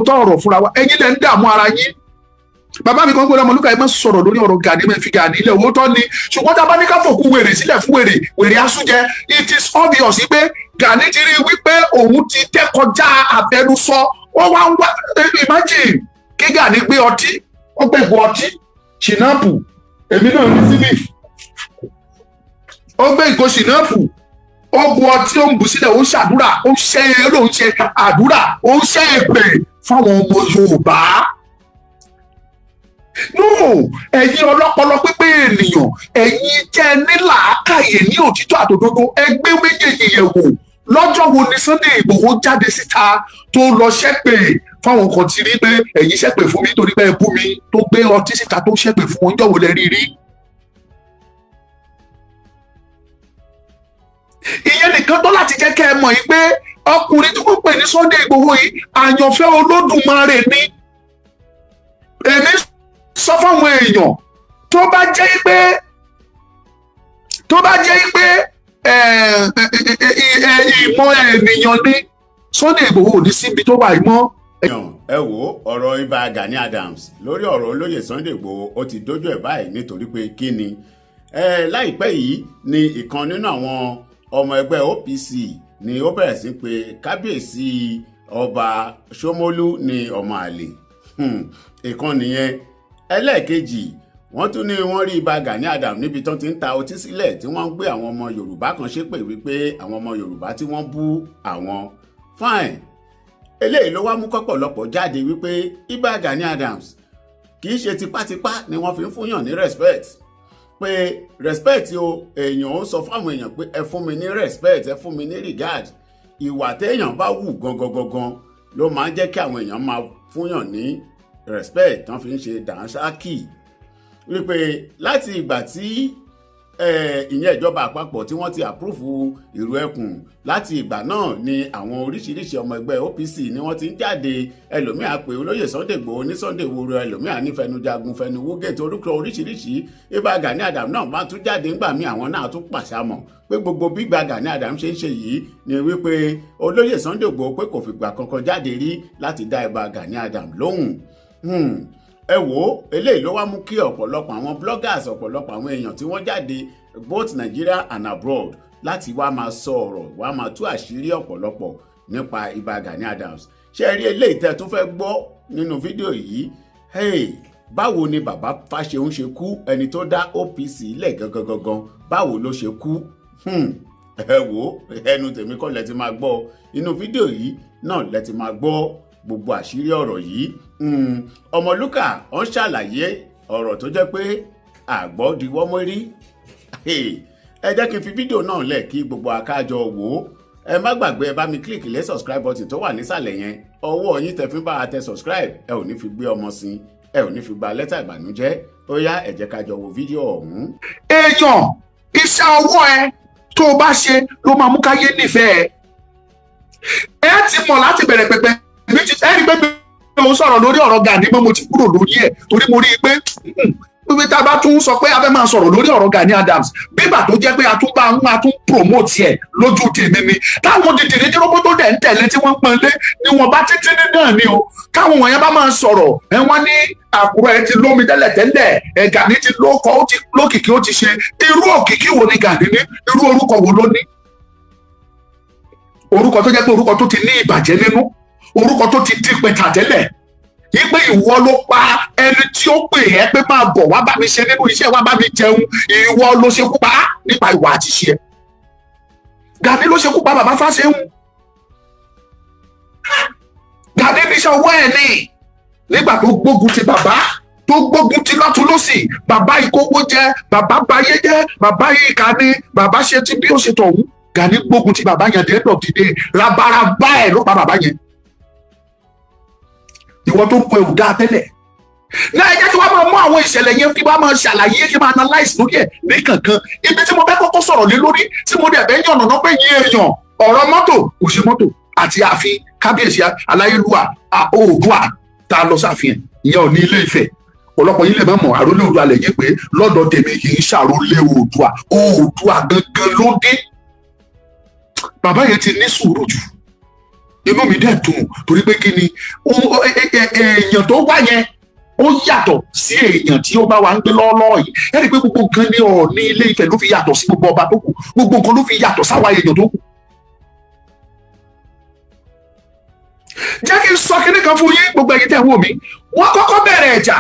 Tọ́ ọ̀rọ̀ fúnra wa, ẹ̀yin lẹ ń dààmú ara yín. Bàbá mi kan gbọ́dọ̀, Ọmọlúkà, ẹ má sọ̀rọ̀ lórí ọ̀rọ̀ Gani, má fi Gani ilẹ̀. Owó tọ́ ni, ṣùgbọ́n tá a bá ní ká fòkú wèrè sílẹ̀ fún wèrè, wèrè asúnjẹ. It is obvious pé Gani ti rí wípé òun ti tẹ́ kọjá àfẹnusọ. Ó wá ń wá, imagine kí Gani gbé ọtí, ó gbé ìgò ọtí ṣìnáàpù, èmi náà ní síbí, ó gbé ìgò ṣìnáàpù, ó bu ọtí, ó ń bù sílẹ̀, ó ń ṣàdúrà, ó ń ṣe, ó ń ṣe àdúrà, ó ń ṣe èpè fáwọn ọmọ Yorùbá. No, ẹ̀yin ọlọ́pọlọ pípé ènìyàn, ẹ̀yin tẹ́ ní làákàyè ní òtítọ́ àtòdodo, ẹgbẹ́ méjèèjì yẹ̀ wò. Lọ́jọ́ wo ni Sunday Ìgbòho jáde síta tó lọ ṣépè fáwọn kan tí rí pé ẹ̀yin ṣépè fún mi nítorí pé ẹ bú mi, tó gbé ọtí síta tó ṣépè fún wọn? Jọ̀wọ́ lẹ rí rí? Ìyẹn nìkan tó láti jẹ́ kẹ́ ẹ mọ̀ yìí pé ọkùnrin tí wọ́n pè ní Sunday Ìgbòho yìí, àyànfẹ́ Olódùmarè ni. Èmi sọ fáwọn èèyàn, tó bá jẹ́ pé ìmọ̀ ènìyàn ni, Sunday Ìgbòho ò ní síbi tó wà yìí mọ́. Ẹ wo ọ̀rọ̀ Ìbà Gani Adams lórí ọ̀rọ̀ olóyè Sunday Igboho, ó ti dójú ẹ̀ báyìí. Nítorí pé kí ni? Láìpẹ́ yìí ni ìkan nínú àwọn ọmọ ẹgbẹ́ OPC ni ó bẹ̀rẹ̀ sí pé kábíyèsí ọba Ṣómólú ní ọmọ àlè. Ìkan nìyẹn. Ẹlẹ́ẹ̀kejì, wọ́n tún ní wọ́n rí Ìbà Gani Adams níbi tán ti ń ta ọtí sílẹ̀, tí wọ́n ń gbé àwọn ọmọ Yorùbá kan ṣépè wípé àwọn ọmọ Yorùbá tí wọ́n bú àwọn. Fine, eléyìí ló wá mú kọ́pọ̀lọpọ̀ jáde wípé Ìbà Gani Adams, kì í ṣe tipátipá ni wọ́n fi ń fúnyàn ní respect, pé respect o, èèyàn ó sọ fáwọn èèyàn pé ẹ fún mi ní respect, ẹ fún mi ní regard. Ìwà téèyàn bá wù gangan gangan ló máa ń jẹ́ kí àwọn èèyàn máa fúnyàn ní respect tán fi ń ṣe dànsákì, wípé láti ìgbà tí ìyẹn ìjọba àpapọ̀ tí wọ́n ti approve ìrù ẹkùn, láti ìgbà náà ni àwọn oríṣiríṣi ọmọ ẹgbẹ́ OPC ni wọ́n ti ń jáde. Ẹlòmíà pé olóyè Sunday Igboho ní Sunday Woro, ẹlòmíà ní fẹnujagun, fẹnuwúgẹ̀tì, orúkọ oríṣiríṣi. Ìbà Gani Adams náà bá tún jáde ńgbà míì, àwọn náà tún pàṣàmọ̀ pé gbogbo bí Ìbà Gani Adams ṣe ń ṣe yìí ni wípé olóyè Sunday Igboho pé kò fìgbà kankan jáde rí láti dá Ìbà Gani Adams lóhùn. Ẹ wò ó, eléyìí ló wá mú kí ọ̀pọ̀lọpọ̀ àwọn bloggers, ọ̀pọ̀lọpọ̀ àwọn èèyàn tí wọ́n jáde both Nigeria and abroad láti wá máa sọ ọ̀rọ̀, wá máa tú àṣírí ọ̀pọ̀lọpọ̀ nípa Ìbà Gani Adams. Ṣé ẹ rí eléyìí tẹ́ tún fẹ́ gbọ́ nínú fídíò yìí? Hey, báwo ni bàbá Fáṣẹ̀hùn ṣe kú, ẹni tó dá OPC lẹ̀ gangan gangan, báwo ló ṣe kú? Ẹ wò ó, ẹnu tèmi kọ́ lẹ ti máa gbọ́, inú fídíò yìí náà lẹ ti máa gbọ́ gbogbo àṣírí ọ̀rọ̀ yìí. Ọmọlúkà ó ń ṣàlàyé ọ̀rọ̀ tó jẹ́ pé àgbọ̀ diwọ́ mọ́rí. Ẹ jẹ́ kí n fi fídíò náà lẹ̀ kí gbogbo akájọ wò ó. Ẹ má gbàgbé, ẹ bá mi click lé subscribe button tó wà nísàlẹ̀ yẹn. Ọwọ́ yín tẹ fi ń bá a tẹ subscribe, ẹ ò ní fi gbé ọmọ sí, ẹ ò ní fi gba lẹ́tà ìbànújẹ́. Ó yá, ẹ jẹ́ ká jọ wo fídíò ọ̀hún. Èèyàn, iṣẹ́ ọwọ́ ẹ tó o bá ṣe ló máa mú káyé nífẹ̀ẹ́ ẹ. Ti mọ̀ láti bẹ̀rẹ̀ pẹ̀pẹ̀ mi ti ẹ rí pé mi ò sọ̀rọ̀ lórí ọ̀rọ̀ Gani mọ́. Mo ti kúrò lórí ẹ̀ torí mo rí i pé pípé tá a bá tún sọ pé a fẹ́ máa sọ̀rọ̀ lórí ọ̀rọ̀ Gani Adams, bígbà tó jẹ́ pé a tún bá ń a tún promote ẹ̀ lójú tèmi ni. Táwọn dìdìrín tí róbótó dẹ̀ ń tẹ̀lé tí wọ́n ń pọ́n lé níwọ̀n bá títí ní náà ni o. Táwọn wọ̀nyẹn bá máa sọ̀rọ̀ ẹ, wọ́n ní Àkúrẹ́ ẹ ti lómi tẹ́lẹ̀tẹ́lẹ̀ ẹ, Gani ti lóko, ó ti lókìkí, ó ti ṣe. Irú òkìkí wo ni Gani ní? Irú orúkọ wo ló ní? Orúkọ tó jẹ́ pé orúkọ tó ti ní ìbàjẹ́ nínú, orúkọ tó ti dín pẹ̀tà tẹ́lẹ̀ yí pé ìwọ ló pa ẹni tí ó pè ẹ́ pé máa bọ̀ wá bá mi ṣe nínú iṣẹ́, wá bá mi jẹun. Ìwọ ló ṣekú pa á nípa ìwà àti ṣe ẹ. Gani ló ṣekú pa bàbá Fáṣẹ̀hùn. Gani níṣẹ́ ọwọ́ ẹ̀ ní nígbà tó gbógun ti bàbá, tó gbógun ti lọ́tún lọ́sì. Bàbá ìkówó jẹ, bàbá bayé jẹ, bàbá ìkà ni bàbá ṣe ti bí ó ṣe tọ̀hún. Gani gbógun ti bàbá yẹn. The end of the day, rabaraba ẹ̀ ló pa bàbá yẹn. Ìwọ tó ń pọ ẹ̀wù dáa tẹ́lẹ̀ náà, ẹ jẹ́ kí wọ́n máa mú àwọn ìṣẹ̀lẹ̀ yẹn, kí wọ́n máa ṣàlàyé, kí wọ́n máa analyse lórí ẹ̀ ní kankan. Ibi tí mo fẹ́ kọ́kọ́ sọ̀rọ̀ lé lórí, tí mo dẹ̀ fẹ́ yànnàná pé yín èèyàn, ọ̀rọ̀ mọ́tò kò ṣe mọ́tò àti ààfin kábíyèsí aláyélúwà Oòduà tá a lọ sáàfin, ìyẹn ò ní Ilé Ifẹ̀. Ọ̀pọ̀lọpọ̀ yín lè má mọ̀, àrólé Oòduà lè yé pé lọ́dọ̀ tèmi kì í ṣàrólé Oòduà, Oòduà gangan ló dé. Bàbá yẹn ti ní sùúrù jù. Inú mi dẹ̀ dùn torí pé kí ni, èèyàn tó wá yẹn, ó yàtọ̀ sí èèyàn tí ó bá wa ń gbé lọ́ọ́lọ́ọ́ yìí. Ẹ rí i pé gbogbo nǹkan ní Ọọ̀ni Ilé Ifẹ̀ ló fi yàtọ̀ sí gbogbo ọba tó kù, gbogbo nǹkan ló fi yàtọ̀ sáwa èèyàn tó kù. Jẹ́ kí n sọ kinní kan fún yín, gbogbo ẹ̀yin tẹ́ ń wò mí. Wọ́n kọ́kọ́ bẹ̀rẹ̀ ẹ̀jà.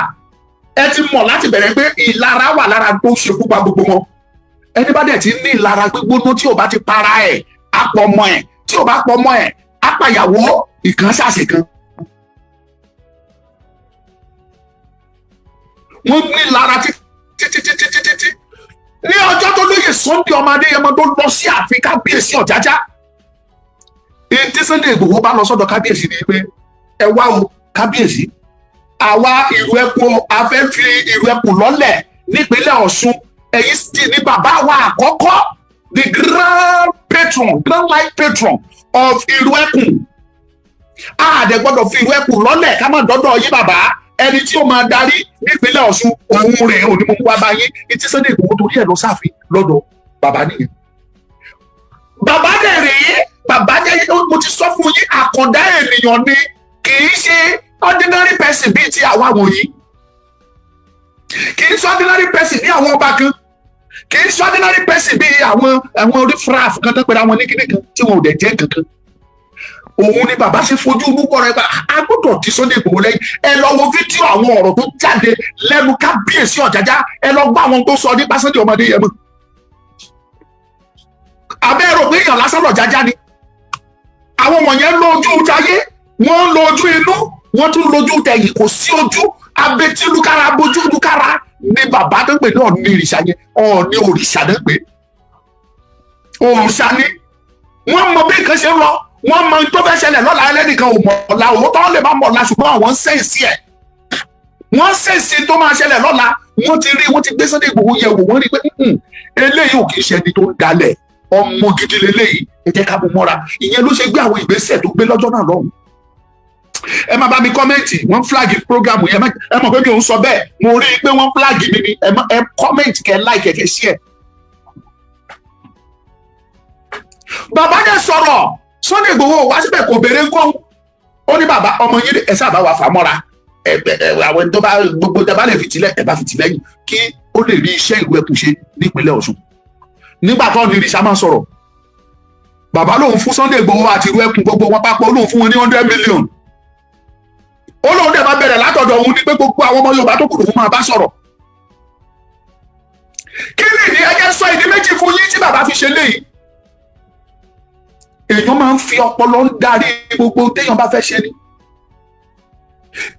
Ẹ ti mọ̀ láti bẹ̀rẹ̀ pé ìlara wà lára tó ṣekú pa gbogbo wọn. Ẹni bá dẹ̀ ti ní ìlara gbígbóná, tí ò bá ti para ẹ̀, á pọ̀ ọmọ ẹ̀. Tí ò bá pọ̀ ọmọ ẹ̀, á pàyàwó ìkan ṣàṣì kan. Wọ́n ní ìlara títí títí títí títí. Ní ọjọ́ tó lóye Sunday ọmọ Adéyẹmọ tó lọ sí ààfin kábíyèsí Ọ̀jájá, èyí tí Sunday Ìgbòho bá lọ sọ́dọ̀ kábíyèsí ni pé, ẹ wá o kábíyèsí, àwa ìlú ẹkùn, a fẹ́ fi ìlú ẹkùn lọ́lẹ̀ nípínlẹ̀ Ọ̀ṣun. Ẹ̀yin sì ní bàbá wa àkọ́kọ́, the grand patron, grand life patron of ìlú ẹkùn. A dẹ̀ gbọ́dọ̀ fi ìlú ẹkùn lọ́lẹ̀ ká má dọ́dọ̀ yín bàbá. Ẹni tí ó máa darí nípínlẹ̀ Ọ̀ṣun, òun rẹ̀ òní mo mú wá bá yín. Etí Sunday Ìgbòho torí ẹ̀ lọ sáàfin lọ́dọ̀ bàbá nìyẹn. Bàbá dẹ̀ rèé, bàbá jẹ́, mo ti sọ fún yín, àkàndá ènìyàn ni, kì í ṣe ordinary person bíi ti àwa wọ̀nyí, kì í ṣe ordinary person bí àwọn ọba kan, kì í ṣe ordinary person bíi àwọn orífraf kan tó pẹ̀lú àwọn oníkíní kan tí wọn ò dẹ̀ jẹ́ kankan. Òun ni bàbá ṣe fojú inú kọ́ rẹ pé a gbọ́dọ̀ ti Sunday Igboho lẹ́yìn. Ẹ lọ wo fídíò àwọn ọ̀rọ̀ tó jáde lẹ́nu kábíyèsí Ọ̀jájá. Ẹ lọ gbọ́ àwọn tó sọ nípa Sunday ọmọdé yẹn mọ́. Abẹ́ rò pé èèyàn lásán lọ̀jájá ni. Àwọn wọ̀nyẹn ń lo ojú jayé, wọ́n ń lo ojú inú, wọ́n tún lójú tẹ̀yìn. Kò sí ojú abetílukára bójúlukára ní bàbá tó ń pè ní Ọ̀ọ̀ni ìrìṣà yẹn. Ọ̀ọ̀ni òrìṣà náà pè, òrìṣà ni. Wọ́n mọ bí nǹkan ṣe ń lọ, wọ́n mọ tó fẹ́ ṣẹlẹ̀ lọ́la. Ẹlẹ́nìkan ò mọ̀ ọ̀la, òwò tó lè má mọ̀ ọ̀la, ṣùgbọ́n àwọn ń sense ẹ̀, wọ́n sense tó máa ṣẹlẹ̀ lọ́la. Wọ́n ti rí, wọ́n ti gbé Sunday Igboho yẹ̀ wò. Wọ́n rí pé eléyìí ò kì í ṣe ẹni tó ń dalẹ̀, ọmọ gidi leléyìí, ẹ jẹ́ ká mú mọ́ra. Ìyẹn ló ṣe gbé àwọn ìgbésẹ̀ tó gbé lọ́jọ́ náà lọ́hùn. Ẹ má bá mi comment. Wọ́n flag program yẹn. Ẹ mọ̀ pé mi ò ń sọ bẹ́ẹ̀. Mo rí i pé wọ́n flag mi ni. Ẹ comment, kẹ́ like, kẹ́ share. Bàbá dẹ̀ sọ̀rọ̀. Sunday Igboho wá síbẹ̀, kò béèrè ńkọ́. Ó ní, bàbá, ọmọ yín, ẹ sábà wà fà mọ́ra. Ẹ ẹ àwọn ẹni tó bá gbogbo tẹ bá lè fìtílẹ̀, ẹ bá fìtílẹ́yìn kí ó lè rí iṣẹ́ ìlú ẹkùn ṣe nípínlẹ̀ Ọ̀ṣun. Nígbà tó ní ìrìṣà máa sọ̀rọ̀, bàbá lòun fún Sunday Igboho àti ìlú ẹkùn, gbogbo wọn papọ̀, lòun fún wọn ní 100 million. Ó lóun dẹ̀ máa bẹ̀rẹ̀ látọ̀dọ̀ òun ní pé gbogbo àwọn ọmọ Yorùbá tó kù lòun máa bá sọ̀rọ̀. Kí ni ìdí? Ẹjẹ́ sọ ìdí méjì fún yín tí bàbá fi ṣe léyìí. Èèyàn máa ń fi ọpọlọ ń darí gbogbo téèyàn bá fẹ́ ṣe ni.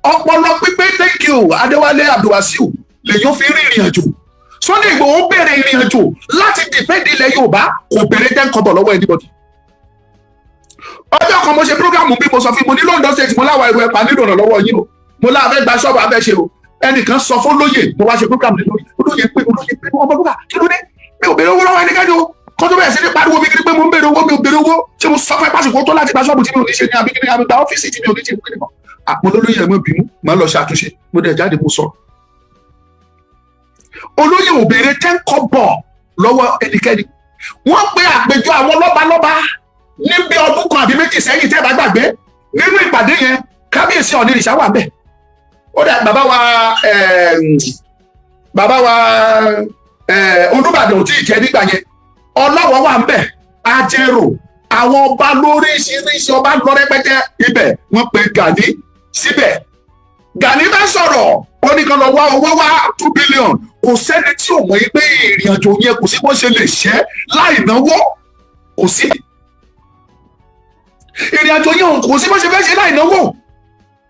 Ọpọlọ pípé, thank you Adéwálé Abdulwasiu, lèèyàn fi rí ìrìn àjò. Sunday Igboho bẹ̀rẹ̀ ìrìn àjò láti defend ilẹ̀ Yorùbá, kò béèrè 10 kọ́bọ̀ lọ́wọ́ anybody. Ọjọ́ kan mo ṣe program bí mo sọ fún mo ní London State, mo láwa ẹrù ẹ̀pà nílò ìrànlọ́wọ́ yín o, mo láà fẹ́ gba ṣọ́ọ̀bù abẹ́ ṣe o. Ẹnìkan sọ fún lóye, mo wá ṣe program ní lóye, olóye pé, olóye pé, ọmọ búkà, kí ló dé? Mi ò béèrè owó lọ́wọ́ ẹnikẹ́ni o. Kó tó bẹ̀rẹ̀ sí ní pariwo mi kiri pé mo ń béèrè owó, mi ò béèrè owó. Ṣé mo sọ fún ẹ pásìkò tó láti gba ṣọ́ọ̀bù tí mi ò ní ṣe ní àbí kíni, àbí gba ọ́fíìsì tí mi ò ní ṣe kíni kan? Àpò olóyè, ẹ̀ mọ́ bínú, mo lọ ṣàtúnṣe. Mo dẹ̀ jáde, mo sọ olóyè ò béèrè 10 kọ́bọ̀ lọ́wọ́ ẹnikẹ́ni. Wọ́n pe àpèjọ àwọn lọ́balọ́ba níbi ọdún kan àbí méjì sẹ́yìn, tẹ́ ẹ bá gbàgbé. Nínú ìpàdé yẹn, kábíyèsí Ọ̀nìrìṣà wà bẹ́ẹ̀. Ó dà, bàbá wa Olúbàdàn ò tí ì jẹ́ nígbà yẹn. Ọlọ́wọ́ wà ń bẹ̀, Ajérò, àwọn ọba lóríṣiríṣi, ọba lọ rẹpẹtẹ ibẹ̀. Wọ́n pe Gani síbẹ̀. Gani bá sọ̀rọ̀, ó ní kan lọ wá owó wá, 2 billion. Kò sẹ́ni tí ò mọ̀ yí pé ìrìn àjò yẹn, kò sí bó ṣe lè ṣẹ́ láì náwó. Kò sí ìrìn àjò yẹn, kò sí bó ṣe fẹ́ ṣe láì náwó.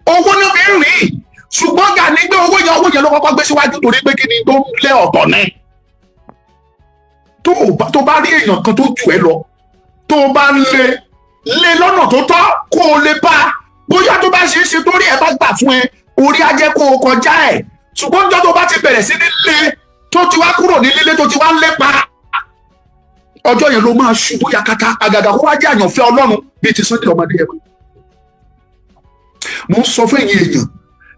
Owó náà fi ń rìn. Ṣùgbọ́n Gani gbé owó yẹn, owó yẹn ló kọ́kọ́ gbé síwájú, torí pé kí ni tó ń lé ọ̀tọ̀ ní. Tó bá rí èèyàn kan tó jù ẹ́ lọ, tó bá ń lé lé lọ́nà tó tọ́, kó o lè bá bóyá tó bá ṣe é ṣe, torí ẹ bá gbà fún ẹ, orí á jẹ́ kó o kọjá ẹ̀. Ṣùgbọ́n ọjọ́ tó bá ti bẹ̀rẹ̀ sí ní lé, tó ti wá kúrò ní lílé, tó ti wá ń lépa, ọjọ́ yẹn ló máa ṣubú yakata. Àgàgà kó wá jẹ́ àyànfẹ́ Ọlọ́run bíi ti Sunday ọmọdé yẹn. Mo ń sọ fún ẹ̀yin èèyàn,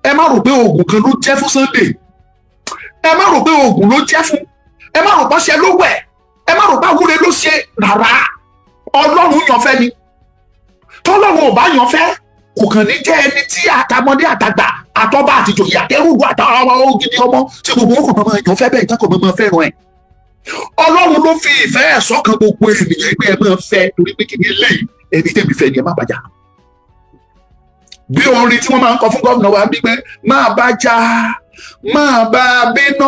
ẹ má rò pé oògùn kan ló jẹ́ fún Sunday. Ẹ má rò pé oògùn ló jẹ́ fún. Ẹ má rò pé ọṣẹ ló wẹ̀. Ẹ má rò pé àwúre ló ṣe. Rárá, Ọlọ́run yànfẹ́ ni. Tọ́lọ́run ò bá yàn fẹ́, kò kàn ní jẹ́ ẹni tí àtàmọ́dé, àtàgbà, àtọ́ba, àtìjòyè, àtẹrùgbò, àtàwọn ọmọ gidi, ọmọ tí gbogbo wọn kò máa yàn fẹ́ bẹ́ẹ̀ tán, kò máa fẹ́ràn ẹ̀. Ọlọ́run ló fi ìfẹ́ ẹ̀ sọ́kàn gbogbo ènìyàn pé ẹ máa fẹ́, torí pé kí ni eléyìí, ẹni tẹ́mi fẹ́ ni, ẹ má bàjá. Bí orin tí wọ́n máa ń kọ fún gómìnà wa bí pé máa bá já, máa bá bínú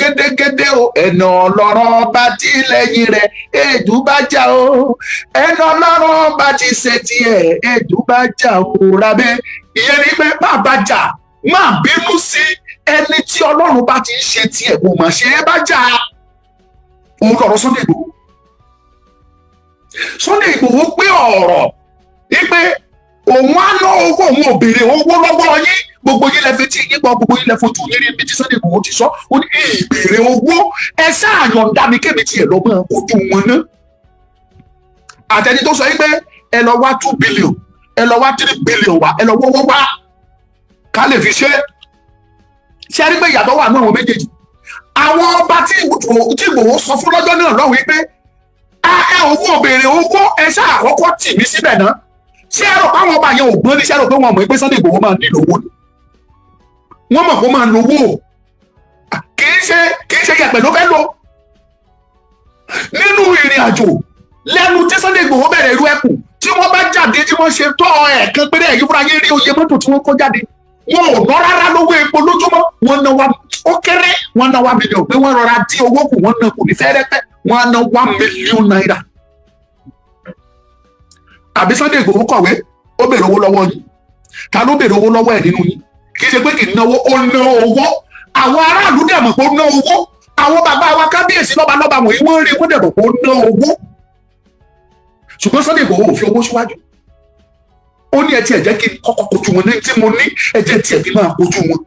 gédégédé o, ẹnà ọlọ́run bá ti lẹ́yìn rẹ̀, èdú bá já o, ẹnà ọlọ́run bá ti ṣe tiẹ̀, èdú bá já o rábẹ́. Ìyẹn ni pé má bá jà, má bínú sí ẹni tí Ọlọ́run bá ti ń ṣe tiẹ̀, kò mà ṣe é bá jà. Òun lọ̀rọ̀ Sunday Igboho. Sunday Igboho pé ọ̀rọ̀ wípé òun á ná owó, òun ò béèrè owó lọ́wọ́ yín. Gbogbo yín lẹ fi tí yín gbọ́, gbogbo yín lẹ fojú yín rí ibi tí Sunday Igboho ti sọ. Ó ní ìbéèrè owó, ẹ ṣáà yọ̀ǹda mi kémi tiẹ̀ lọ mọ́ kojú wọn ná. Àtẹni tó sọ yín pé ẹ lọ wá 2 billion, ẹ lọ wá 3 billion wá, ẹ lọ wọ́wọ́ wá ká lè fi ṣe. Ṣe é rí pé ìyàtọ̀ wà ní àwọn méjèèjì? Àwọn ọba tí Ìgbòho sọ fún lọ́jọ́ náà lọ́wọ́ wípé ẹ owó òbèrè owó, ẹ ṣáà àkọ́kọ́ tì mí síbẹ̀ náà. Ṣé ẹ rò pé àwọn ọba yẹn ò gbọ́n ní? Ṣé ẹ rò pé wọ́n mọ̀ pé Sunday Ìgbòho máa nílò owó ni? Wọ́n mọ̀ pé ó máa lówó. Kì í ṣe yẹ̀pẹ̀ ló fẹ́ lò nínú ìrìn àjò. Lẹ́nu tí Sunday Ìgbòho bẹ̀rẹ̀ irú ẹkùn tí wọ́n bá jáde, tí wọ́n ṣe tọ́ ẹ̀ẹ̀kan péré, ẹ̀yìn fúnra yín rí oye mọ́tò tí wọ́n kó jáde. Wọn ò ná rárá lówó epo lójúmọ́. Wọ́n ná wa ó kéré, wọ́n ná 1 million, pé wọ́n rọra dín owó kù, wọ́n ná kù ní fẹ́rẹ́fẹ́, wọ́n ná ₦1 million. Àbí Sunday Ìgbòho kọ̀wé, ó béèrè owó lọ́wọ́ yín? Ta ló béèrè owó lọ́wọ́ ẹ̀ nínú yín? Kì í ṣe pé kì í náwó, ó ná owó. Àwọn aráàlú dẹ̀ mọ̀ pé ó ná owó. Àwọn bàbá wa kábíyèsí, lọ́balọ́ba wọ̀nyí, wọ́n rí, wọ́n dẹ̀ mọ̀ pé ó ná owó. Ṣùgbọ́n Sunday Ìgbòho ò fi owó síwájú. Ó ní ẹ tiẹ̀ jẹ́ kí n kọ́kọ́ kojú wọn ní tí mo ní, ẹ jẹ́ tiẹ̀ kí n máa kojú wọn.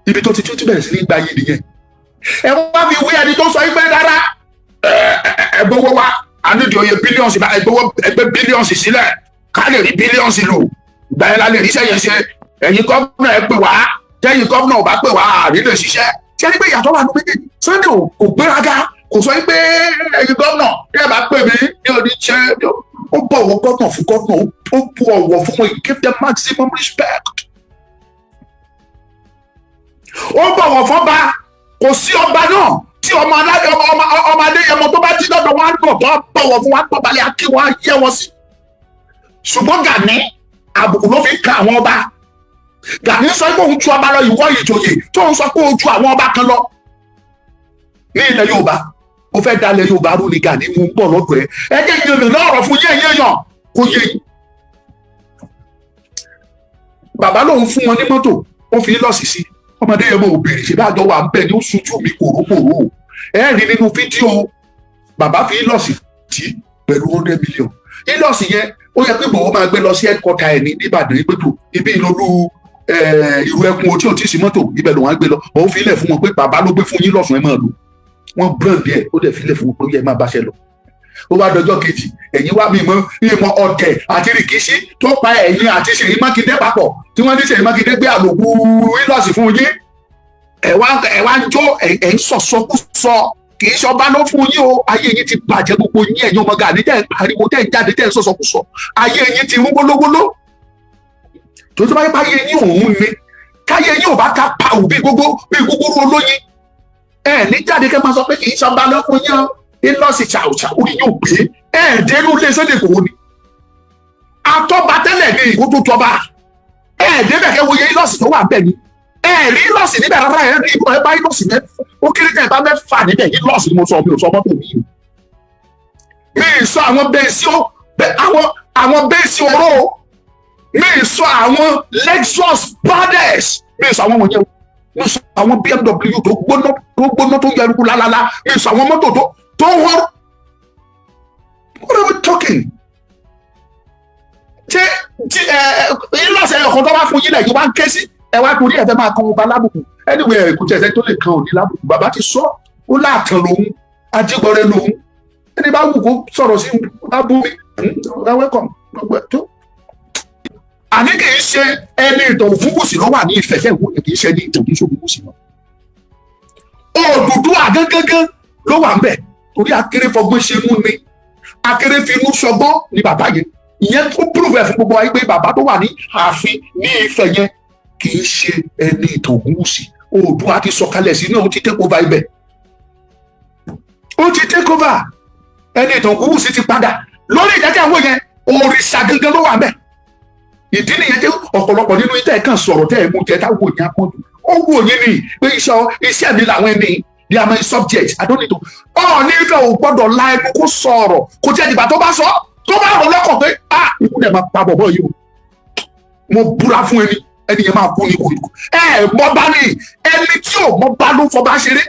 Ibi tó ti tún ti bẹ̀rẹ̀ sí ní gba yìí nìyẹn. Ẹ wá fi wí ẹni tó sọ yìí pé rárá, ẹ gbowó wa, a nídìí oye billions, ẹ gbowó, ẹgbẹ́ billions sílẹ̀ ká lè rí billions lò, ìgbà yẹn la lè ríṣẹ́ yẹn ṣe. Ẹ̀yin gómìnà, ẹ pè wá. Tẹ́yin gómìnà ò bá pè wá, àrí lè ṣiṣẹ́. Ṣé ẹni pé ìyàtọ̀ wà ní méjèèjì? Sunday kò gbéraga, kò sọ pé ẹ̀yin gómìnà, bí ẹ bá pè mí ní òní ṣe. Ó bọ̀wọ̀ gómìnà fún gómìnà, ó bu ọ̀wọ̀ fún wọn. He give them maximum respect. Ó bọ̀wọ̀ fọ́ba. Kò sí ọba náà tí ọmọ aládé, ọmọ Adéyẹmọ tó bá jí lọ́dọ̀ wọn á dọ̀ tó bọ̀wọ̀ fún wọn, á dọ̀bálẹ̀, á kí wọn, á yẹ wọn sí. Ṣùgbọ́n Gani, àbùkù ló fi kan àwọn ọba. Gani sọ pé òun ju ọba lọ. Ìwọ ìjòyè tó ń sọ pé òun ju àwọn ọba kan lọ ní ilẹ̀ Yorùbá, ó fẹ́ dalẹ̀ Yorùbá rú ni. Gani mú bọ̀ lọ́dọ̀ ẹ. Ẹ jẹ́ ìyẹn náà ọ̀rọ̀ fún yẹn yẹn yàn kó yé yín. Bàbá lòun fún wọn ní mọ́tò, ó fi lọ́ọ̀sì sí. Ọmọdé yẹn mo ò béèrè, ṣe bá jọ wà ń bẹ̀ ní ó ṣojú mi kòrókòró. Ẹ rí nínú fídíò, bàbá fi lọ́ọ̀sì tí pẹ̀lú 100 million. Hilux yẹn, ó yẹ pé Ìgbòho máa gbé lọ sí headquarter ẹ̀ ní Ìbàdàn, ìgbẹ́tò ibi ìlọlú ìrù ẹkùn o, tí ò tí ì sí mọ́tò ibẹ̀ lòun á gbé lọ. Òun fi ilẹ̀ fún wọn pé bàbá ló gbé fún yín lọ́sùn, ẹ máa lò. Wọ́n brand ẹ̀, ó dẹ̀ fi ilẹ̀ fún wọn pé ó yẹ máa báṣẹ lọ. Ó wá dọjọ́ kejì, ẹ̀yin wá mímọ́ mímọ́ ọ̀tẹ̀ àti rìkíṣí tó pa ẹ̀yin àti Ṣèyí Mákindé papọ̀, tí wọ́n ní Ṣèyí Mákindé gbé àlòkù Hilux fún yín. Ẹ̀ wá ń jó, ẹ̀ ń sọ̀sọ́kúsọ. Kì í ṣọba ló fún yín o. Ayé yín ti bàjẹ́, gbogbo yín, ẹ̀yin ọmọ Gani tẹ́ ń pariwo, tẹ́ ń jáde, tẹ́ ń sọ̀sọ́kúsọ. Ayé yín ti rún wólówóló. Tó bá yẹ pé ayé yín òun ni káyé yín ò bá ká pàwù bí gbogbo bí gbogbo olóyin, ẹ ní jáde kẹ́ máa sọ pé kì í ṣọba ló fún yín o. Hilux ṣàwùṣàwù orí yóò gbé ẹ dénú lé Sunday Igboho ni atọ́ba tẹ́lẹ̀ ní ìkó tó tọba. Ẹ débẹ̀ kẹ́ wo iye Hilux tó wà bẹ́ẹ̀ ni. Ẹ rí Hilux níbẹ̀ rárá. Ẹ rí, ẹ bá Hilux mẹ́fà, ó kéré tẹ́ ẹ bá mẹ́fà níbẹ̀. Hilux ni mo sọ, mi ò sọ mọ́tò mi o. Mi ì sọ àwọn bẹ́ẹ̀sì ó, àwọn bẹ́ẹ̀sì oró. Mi ì sọ àwọn Lexus brothers, mi ì sọ àwọn wọ̀nyẹn o. Mi ì sọ àwọn BMW tó gbóná, tó gbóná, tó yẹrù lálálá. Mi ì sọ àwọn mọ́tò tó hó. What are we talking? Ṣé ẹ Hilux ẹ ọkàn tó bá fún yín lẹ́yìn wá ń ké sí ẹ wá torí ẹ fẹ́ máa kan ọba lábùkù? Anyway, ẹ kò tẹ̀sẹ̀ tó lè kan òní lábùkù. Bàbá ti sọ, ó láàtàn lòun, ajígbọrẹ lòun. Ẹni bá wù kó sọ̀rọ̀ sí, bá bú mi, welcome, gbogbo ẹ̀ tó. Àní kì í ṣe ẹni ìtàn Ògúnwùsì ló wà ní Ifẹ̀ tẹ̀ wò, kì í ṣe ẹni ìtàn, kì í ṣe Ògúnwùsì náà. Odùduwà gángan ló wà ń bẹ̀, torí akéré fọgbọ́n ṣe mú ni, akéré finú ṣọgbọ́n ni bàbá yẹn. Ìyẹn tó prove ẹ̀ fún gbogbo wa pé bàbá tó wà ní ààfin ní Ifẹ̀ yẹn kì í ṣe Ẹni Ìtàn Ògúnwùsì. Oòduà ti sọ̀kalẹ̀ sínú, ó ti take over ibẹ̀, ó ti take over. Ẹni Ìtàn Ògúnwùsì ti padà lórí ìdájọ́ àwọn yẹn. Òrìṣà gangan ló wà bẹ́ẹ̀. Ìdí nìyẹn tí ọ̀pọ̀lọpọ̀ nínú tẹ́ ẹ̀ kàn sọ̀rọ̀, tẹ́ ẹ̀ mú jẹ táwọn òyìn apọ́njù. Ó wù yín ni pé iṣẹ́ mi làwọn ẹni. They are my subject, I don't need to. Ọ̀ọ́ni Ifẹ̀ ò gbọ́dọ̀ la ẹnu kó sọ̀rọ̀. Kò tí ẹ̀ dìgbà tó bá sọ, tó bá rọ̀ lọ́kàn pé, ah, ikú dẹ̀ máa pa bọ̀bọ̀ yìí o, mo búra fún ẹni, ẹni yẹn máa kú ní kú. Ẹ mọ bá ní ẹni tí ò mọ bá ló ń fọba ṣeré.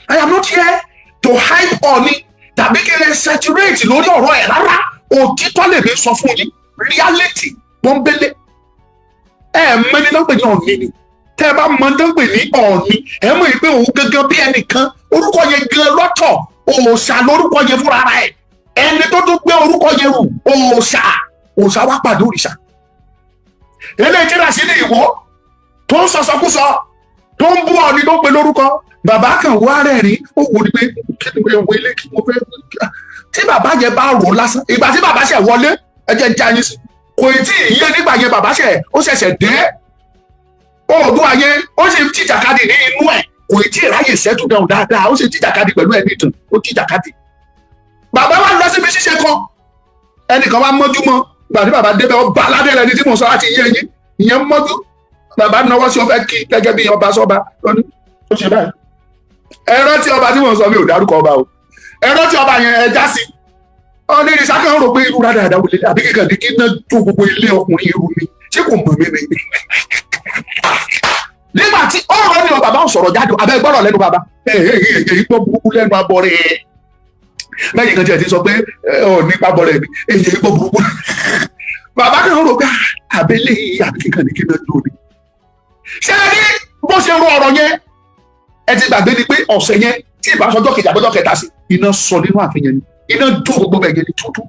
I am not here to hype Ọọ̀ni tàbí kí n saturate lórí ọ̀rọ̀ ẹ̀ rárá. Òtítọ́ lèmi sọ fún yín, reality pọ́nbélé. Ẹ mẹ́ni tó ń pè ní Ọọ̀ni ni. Tẹ́ ẹ bá mọ tó ń pè ní Ọọ̀ni, ẹ mọ̀ yìí pé òun gangan bí ẹnìkan, orúkọ yẹn gan lọ́tọ̀, òòṣà lórúkọ yẹn fúnra rẹ̀. Ẹni tó tún gbé orúkọ yẹn rù, òòṣà, òòṣà wá pàdé òrìṣà. Eléyìí tí Rasidi Ìwó tó ń sọsọkúsọ, tó ń bú Ọọ̀ni, tó ń pe lórúkọ, bàbá kan wá rẹ́rìn. Ó wò ní pé kí ni mo ilé kí mo fẹ́ tí bàbá yẹn bá rò lásán. Ìgbà tí bàbá ṣẹ̀ wọlé, ẹ jẹ́ já yín sí, kò tí ì yé nígbà yẹn. Bàbá ṣẹ̀, ó ṣẹ̀ṣẹ̀ dé Oòduà yẹn, ó sì ń jìjàkadì ní inú ẹ̀. Kò tí ì ráyè settle down dáadáa. Ó sì ń jìjàkadì pẹ̀lú ẹni ìtàn, ó jìjàkadì. Bàbá wa lọ síbi ṣíṣe kan, ẹnìkan wa mọ́jú mọ́. Gbà tí bàbá débẹ̀, ọba aládé rẹ ni tí mo sọ láti yé yín. Ìyẹn mọ́jú, bàbá náwó sí, ọ fẹ́ kí gẹ́gẹ́ bí ọba sọ́ba lọ́ní. Ó ṣe báyìí. Ẹ rántí ọba tí mo sọ, mi ò dárúkọ ọba o. Ẹ rántí ọba yẹn, ẹ já sí ọ ní ìrìsà kan rò pé irú rádàrádà wò lè àbí kíkan ní kí náà jó gbogbo ilé ọkùnrin irú mi, ṣé kò mọ̀ mí ni? Nígbà tí ọ̀rọ̀ ni bàbá ń sọ̀rọ̀ jáde, abẹ́ gbọ́rọ̀ lẹ́nu bàbá, ẹ ẹ ẹ ẹ gbọ́ burúkú lẹ́nu abọ́ rẹ̀. Lẹ́yìn kan tí ẹ ti sọ pé ọ nípa bọ̀ rẹ̀ ni èyí gbọ́ burúkú. Bàbá kan rò pé àbẹ́lẹ̀ yìí àbí kíkan ní kí náà jó ni. Ṣé ẹ rí bó ṣe rọ ọ̀rọ̀ yẹn? Ẹ ti gbàgbé ni pé ọ̀sẹ̀ yẹn tí ìbáṣọjọ́ kejì àbọ́jọ́ kẹta sí, iná sọ nínú ààfin yẹn ni, iná jó gbogbo bẹ̀ yẹn ni tútù.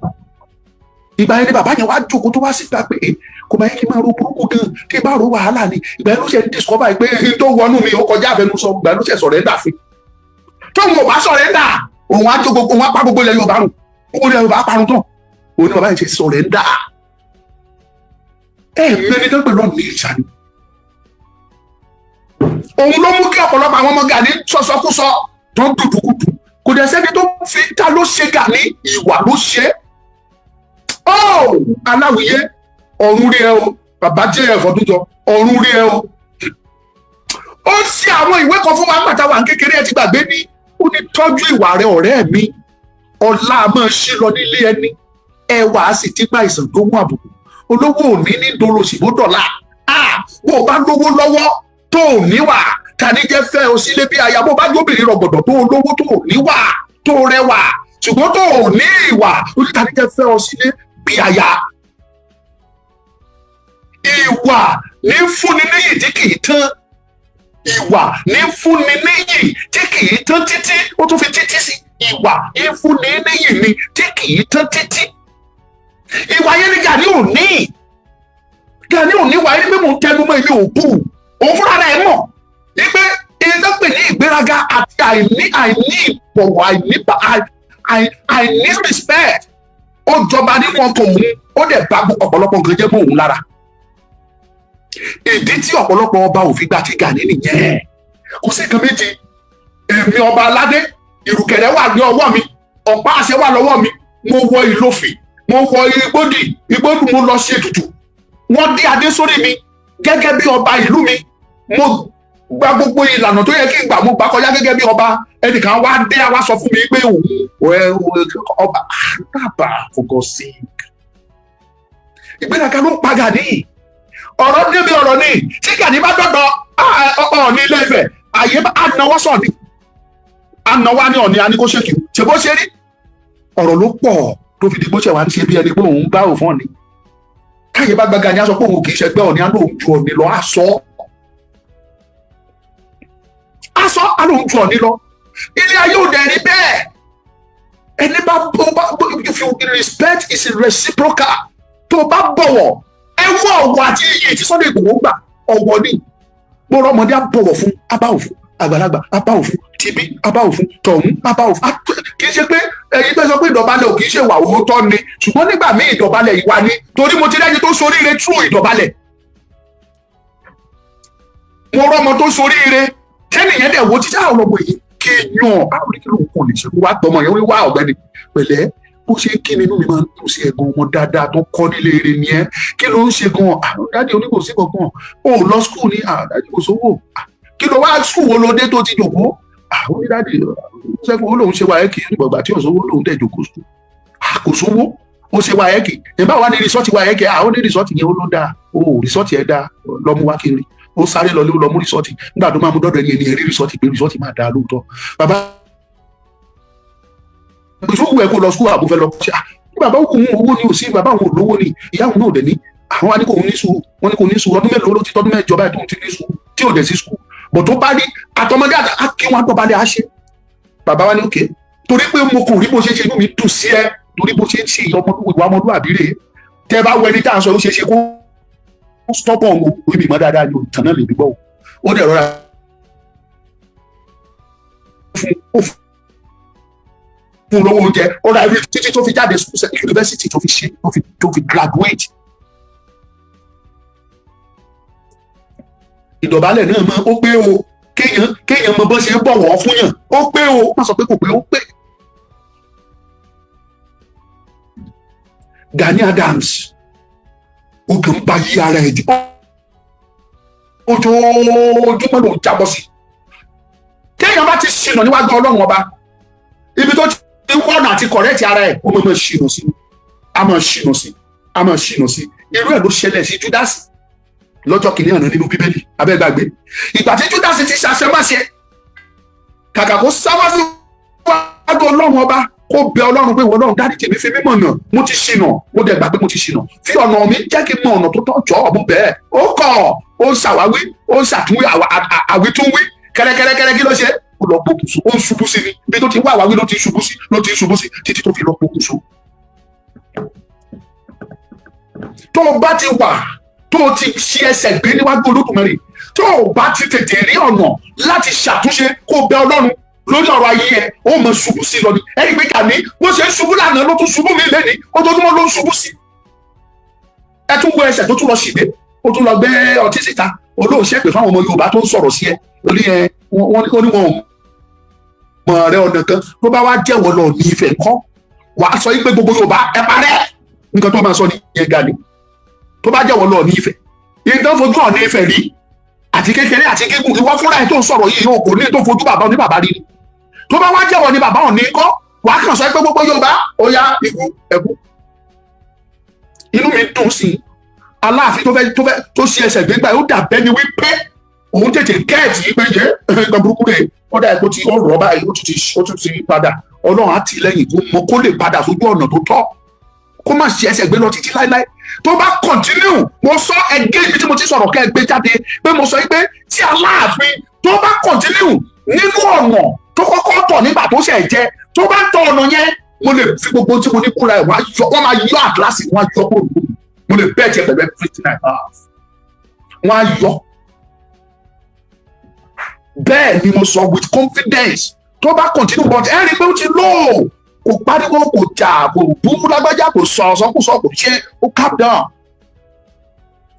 Ìgbà yẹn ni bàbá yẹn wá jókòó, tó wá síta pé kò máa yẹ kí n máa ro burúkú gan, kí n bá ro wàhálà ni. Ìgbà yẹn ló ṣe ń discover pé n tó wọnú mi ó kọjá àfẹnusọ. Ìgbà yẹn ló ṣe surrender fún. Tóun ò bá surrender, òun á jó gbogbo, òun á pa gbogbo ilẹ̀ Yorùbá rùn, gbogbo ilẹ̀ Yorùbá parun tán. Òun ni bàbá yẹn ṣe surrender. Ẹ mẹ́ni tó ń pè lọ́ọ̀nù ní ìṣà ni. Òun ló mú kí ọ̀pọ̀lọpọ̀ àwọn ọmọ Gani sọsọkúsọ tó ń dùdùkudù. Kò dẹ̀ sẹ́ni tó fi ta ló ṣe Gani, ìwà ló ṣe é. Ó aláwìyé, ọ̀run rí ẹ o. Bàbá jẹ́ ẹ̀fọ́ tó jọ, ọ̀run rí ẹ o. Ó ṣe àwọn ìwé kan fún wa nígbà táwa kékeré. Ẹ ti gbàgbé ní. Ó ní, "Tọ́jú ìwà rẹ, ọ̀rẹ́ mi. Ọlá máa ṣí lọ nílé ẹni, ẹwà á sì ti gba ìsàn tó mú àbùkù. Olówó òní ní dolòṣì bó dọ̀la. Bó o bá lówó lọ́wọ́ tó ò níwà, tani jẹ́ fẹ́ o sílé bí aya? Bó bá jóbìnrin rọ̀gbọ̀dọ̀, tó o lówó, tó o níwà, tó o rẹwà, ṣùgbọ́n tó o ní ìwà, ó ní tani jẹ́ fẹ́ o sílé bí aya?" Ìwà ní fúnni níyì tí kì í tán. Ìwà ní fúnni níyì tí kì í tán títí. Ó tún fi títí sí. Ìwà ní fúnni níyì ni tí kì í tán títí. Ìwà yẹn ni Gani ò ní. Gani ò ní wà ní pé mò ń tẹnu mọ́. Èmi ò bù òun fúnra rẹ̀ mọ̀ wípé èyí tó pè ní ìgbéraga àti àìní ìbọ̀wọ̀, àìní respect, ó jọba nínú ọkàn òun. Ó dẹ̀ bá ọ̀pọ̀lọpọ̀ nǹkan jẹ́ mọ́ òun lára. Ìdí tí ọ̀pọ̀lọpọ̀ ọba ò fi gba ti Gani nìyẹn. Kò sí nǹkan méjì. Èmi ọba aládé, ìrùkẹ̀rẹ̀ wà ní ọwọ́ mi, ọ̀pá àṣẹ wà lọ́wọ́ mi. Mo wọ ìlòfì, mo wọ igbódì igbódù, mo lọ ṣe ètùtù, wọ́n dé adé sórí mi gẹ́gẹ́ bí ọba ìlú mi. Mo gba gbogbo ìlànà tó yẹ kí n gbà, mo gbà kọjá gẹ́gẹ́ bí ọba. Ẹnìkan wá dé, wá sọ fún mi pé òun ọba àdàbà. For God's sake, ìgbéraga ló ń pa Gani. Ọ̀rọ̀ débi ọ̀rọ̀ ni tí Gani bá dọ̀dọ̀ Ọọ̀ni Ilé Ifẹ̀, àyè ànáwọ́ sọ̀ ni ànáwọ́ ní Ọọ̀ni á ní kó ṣèkì ṣe bó ṣe rí. Ọ̀rọ̀ ló pọ̀ tó fi di bó ṣe wà ń ṣe bí ẹni pé òun bá òfin Ọ̀ọ̀ni. Káyé bá gba Gani, á sọ pé òun kì í ṣẹgbẹ́ Ọ̀ọ̀ni, á lóun ju Ọ̀ọ̀ni lọ. Á sọ, á sọ, á lóun ju Ọ̀ọ̀ni lọ. Ilé ayé ò dẹ̀ rí bẹ́ẹ̀. Ẹni bá bá, if you respect is reciprocal. Tó bá bọ̀wọ̀, ẹ wọ ọ̀wọ̀ àti iyì tí Sunday Igboho gbà, ọ̀wọ̀ ni. Gbọ́dọ̀ ọmọdé á bọ̀wọ̀ fún, á bá òfin. Àgbàlagbà apá òfin tibí, apá òfin tọ̀hún, apá òfin. Kì í ṣe pé ẹ̀yin tó sọ pé ìdọ̀bálẹ̀ ò kì í ṣe ìwà òótọ́ ni, ṣùgbọ́n nígbà míì ìdọ̀bálẹ̀ ìwà ni, torí mo ti rẹ́ni tó soríire through ìdọ̀bálẹ̀. Mo rọ́mọ tó soríire tẹ́nìyẹn dẹ̀ wo títí àwọn ọmọ yìí kí yan àwọn kí ló ń kàn lè ṣe wá tọmọ yẹn wá. Ọ̀gbẹ́ni, pẹ̀lẹ́, bó ṣe ń kí ni inú mi máa ń dùn sí ẹ̀gbọ́n ọmọ dáadáa tó kọ́ nílé eré ni ẹ́. Kí ló ń ṣe gan? Àwọn daddy oníkòsí kankan ó lọ school ní. Daddy, kò sówó. Kí ló wá? School wo ló dé tó ti jòkó? Àwọn oní daddy sẹ́fún ó lóun ṣe WAEC nígbàgbà tí ò sówó, lóun dẹ̀ jòkó school. Kò sówó, ó ṣe WAEC. Ìbá wa ní result WAEC. Àwọn ní result yẹn ó ló dáa ó, result yẹn dáa, lọ́mú wá kiri. Ó sáré lọ lọ mú result. Nígbà tó máa mú dọ́dọ̀ ẹni, ẹni rí result pé result máa dáa lóòótọ́. Bàbá ìṣòwò ẹ kó lọ school, àbúfẹ́ lọ ṣe ní bàbá òkú owó ni ò sí, bàbá àwọn olówó ni, ìyá òun náà dẹ̀ ní. Àwọn wa ní kò ní sùúrù, wọn ní kò ní sùúrù. Ọdún mélòó ló ti tọdún 8 báyìí tóun ti ní sùúrù tí ò dẹ̀ sí school bọ̀ tó bá rí àtọmọdé àti wọn àdọ̀balẹ̀ á ṣe. Bàbá wa ní òkè, torí pé mo kàn rí bó ṣe ṣe, inú mi dùn sí ẹ, torí bó ṣe ń ṣe ìwà ọmọlúwàbí rèé. Tẹ bá wọ ẹni tá à ń sọ, ó ṣe é ṣe kó stubborn o, orí mi mọ́ dáadáa ni òtàn náà lè bí gbọ́ o. Ó dẹ̀ rọra fún, ó fún lówó oúnjẹ, ó ra ibi títí tó fi jáde university, tó fi ṣe, tó fi graduate. Ìdọ̀bálẹ̀ náà mọ ó pé o, kéèyàn mọ bó ṣe ń bọ̀wọ̀ fún yàn, ó pé o. Má sọ pé kò pé, ó pé. Gani Adams, ó kàn ń ba yí ara ẹ̀ jẹ́, ojoojúmọ́ ló ń jábọ́ sí. Kéèyàn bá ti ṣìnà níwájú Ọlọ́run Ọba, ibi tó ti wọ́nà àti correct ara ẹ̀, ó máa ṣìnà sí, a máa ṣìnà sí, a máa ṣìnà sí. Irú ẹ̀ ló ṣẹlẹ̀ sí Judas lọ́jọ́ kìíní àná nínú Bíbélì. Abẹ́gbàgbé ìgbà tí Judas ti ṣàṣemáṣe, kàkà kó sáwá sí wájú Ọlọ́run Ọba, kó bẹ Ọlọ́run pé, "Ọlọ́run, dáríjì mi, fi mí mọ̀nà, mo ti ṣìnà, mo dẹ̀ gbà pé mo ti ṣìnà, fi ọ̀nà mi, jẹ́ kí n mọ ọ̀nà tó tọ́, jọ̀ọ́, mo bẹ̀ ẹ́." Ó kọ̀, ó ń ṣàwáwí, ó ń ṣàtúnwí, àwítúnwí kẹ́rẹ́kẹ́rẹ́kẹ́rẹ́. Kí ló ṣe? Ó lọ pokùnso, ó ń ṣubú sí ni. Ibi tó ti wá àwáwí ló ti ṣubú sí, ló ti ṣubú sí títí tó fi lọ pokùnso. Tó o bá ti wà tó o ti ṣe ẹsẹ̀ gbé níwájú Olódùmarè, tó o bá ti tètè rí ọ̀nà láti ṣàtúnṣe, kó o bẹ Ọlọ́run lórí ọ̀rọ̀ ayé ẹ, ó mọ ṣubú sí lọ ni. Ẹni pé Gani, bó ṣe ń ṣubú lánàá ló tún ṣubú mi lẹ́ni, ojoojúmọ́ ló ń ṣubú sí. Ẹ tún wo ẹsẹ̀ tó tún lọ ṣìgbé, ó tún lọ gbé ọtí síta, olóòṣè pè fáwọn ọmọ Yorùbá tó ń sọ̀rọ̀ sí ẹ lórí ẹ. Wọ́n ní wọn ò mọ̀ rẹ ọ̀nà kan tó bá wá jẹ́wọ́ lọ ní Ifẹ̀ ńkọ́? Wàá sọ yí pé gbogbo Yorùbá ẹ parẹ́. Nǹkan tó máa sọ nìyẹn, Gani. Tó bá jẹ́wọ́ lọ ní Ifẹ̀, ìdán fojú ọ̀nà Ifẹ̀ rí àti kékeré àti gígùn, ìwọ fúnra ẹ̀ tó ń sọ̀rọ̀ yìí yóò kò ní tó fojú bàbá òní bàbá rí ni. Tó bá wá jẹ́wọ́ ní bàbá òní kọ́, wàá kàn sọ pé gbogbo Yorùbá ó yá, ikú ẹ̀kú. Inú mi dùn sí Aláàfin tó fẹ́ tó ṣe ẹsẹ̀ gbégbá, ó dà bẹ́ni wípé òun tètè kẹ́ẹ̀tì pé yẹ nǹkan burúkú rè. Ó dà ẹ̀kọ́ tí ó rọ̀ báyìí, ó tún ti padà. Ọlọ́run á tì í lẹ́yìn kó mọ kó lè padà sójú ọ̀nà tó tọ́, kó má ṣe ẹsẹ̀ gbé lọ títí láéláé. Tó bá continue, mo sọ ẹgẹ́ ibi tí mo ti sọ̀rọ̀ kẹ́ ẹ gbé jáde pé mo sọ pé tí Aláàfin tó bá continue nínú ọ̀nà tó kọ́kọ́ tọ̀ nígbà tó ṣẹ̀ jẹ, tó bá tọ̀ ọ̀nà yẹn, mo lè fi gbogbo tí mo ní kúra ẹ̀, wọ́n máa yọ àtìlásì, wọ́n á yọ kúrò lórí. Mo lè bẹ́ẹ̀ tiẹ̀ pẹ̀lú everything I have, wọ́n á yọ. Bẹ́ẹ̀ ni mo sọ with confidence, tó bá continue. But ẹ rí i pé ó ti lò, kò pariwo, kò jà, kò bú lágbájá, kò sọ ọ̀sọ́kùsọ, kò ṣe, ó calm down.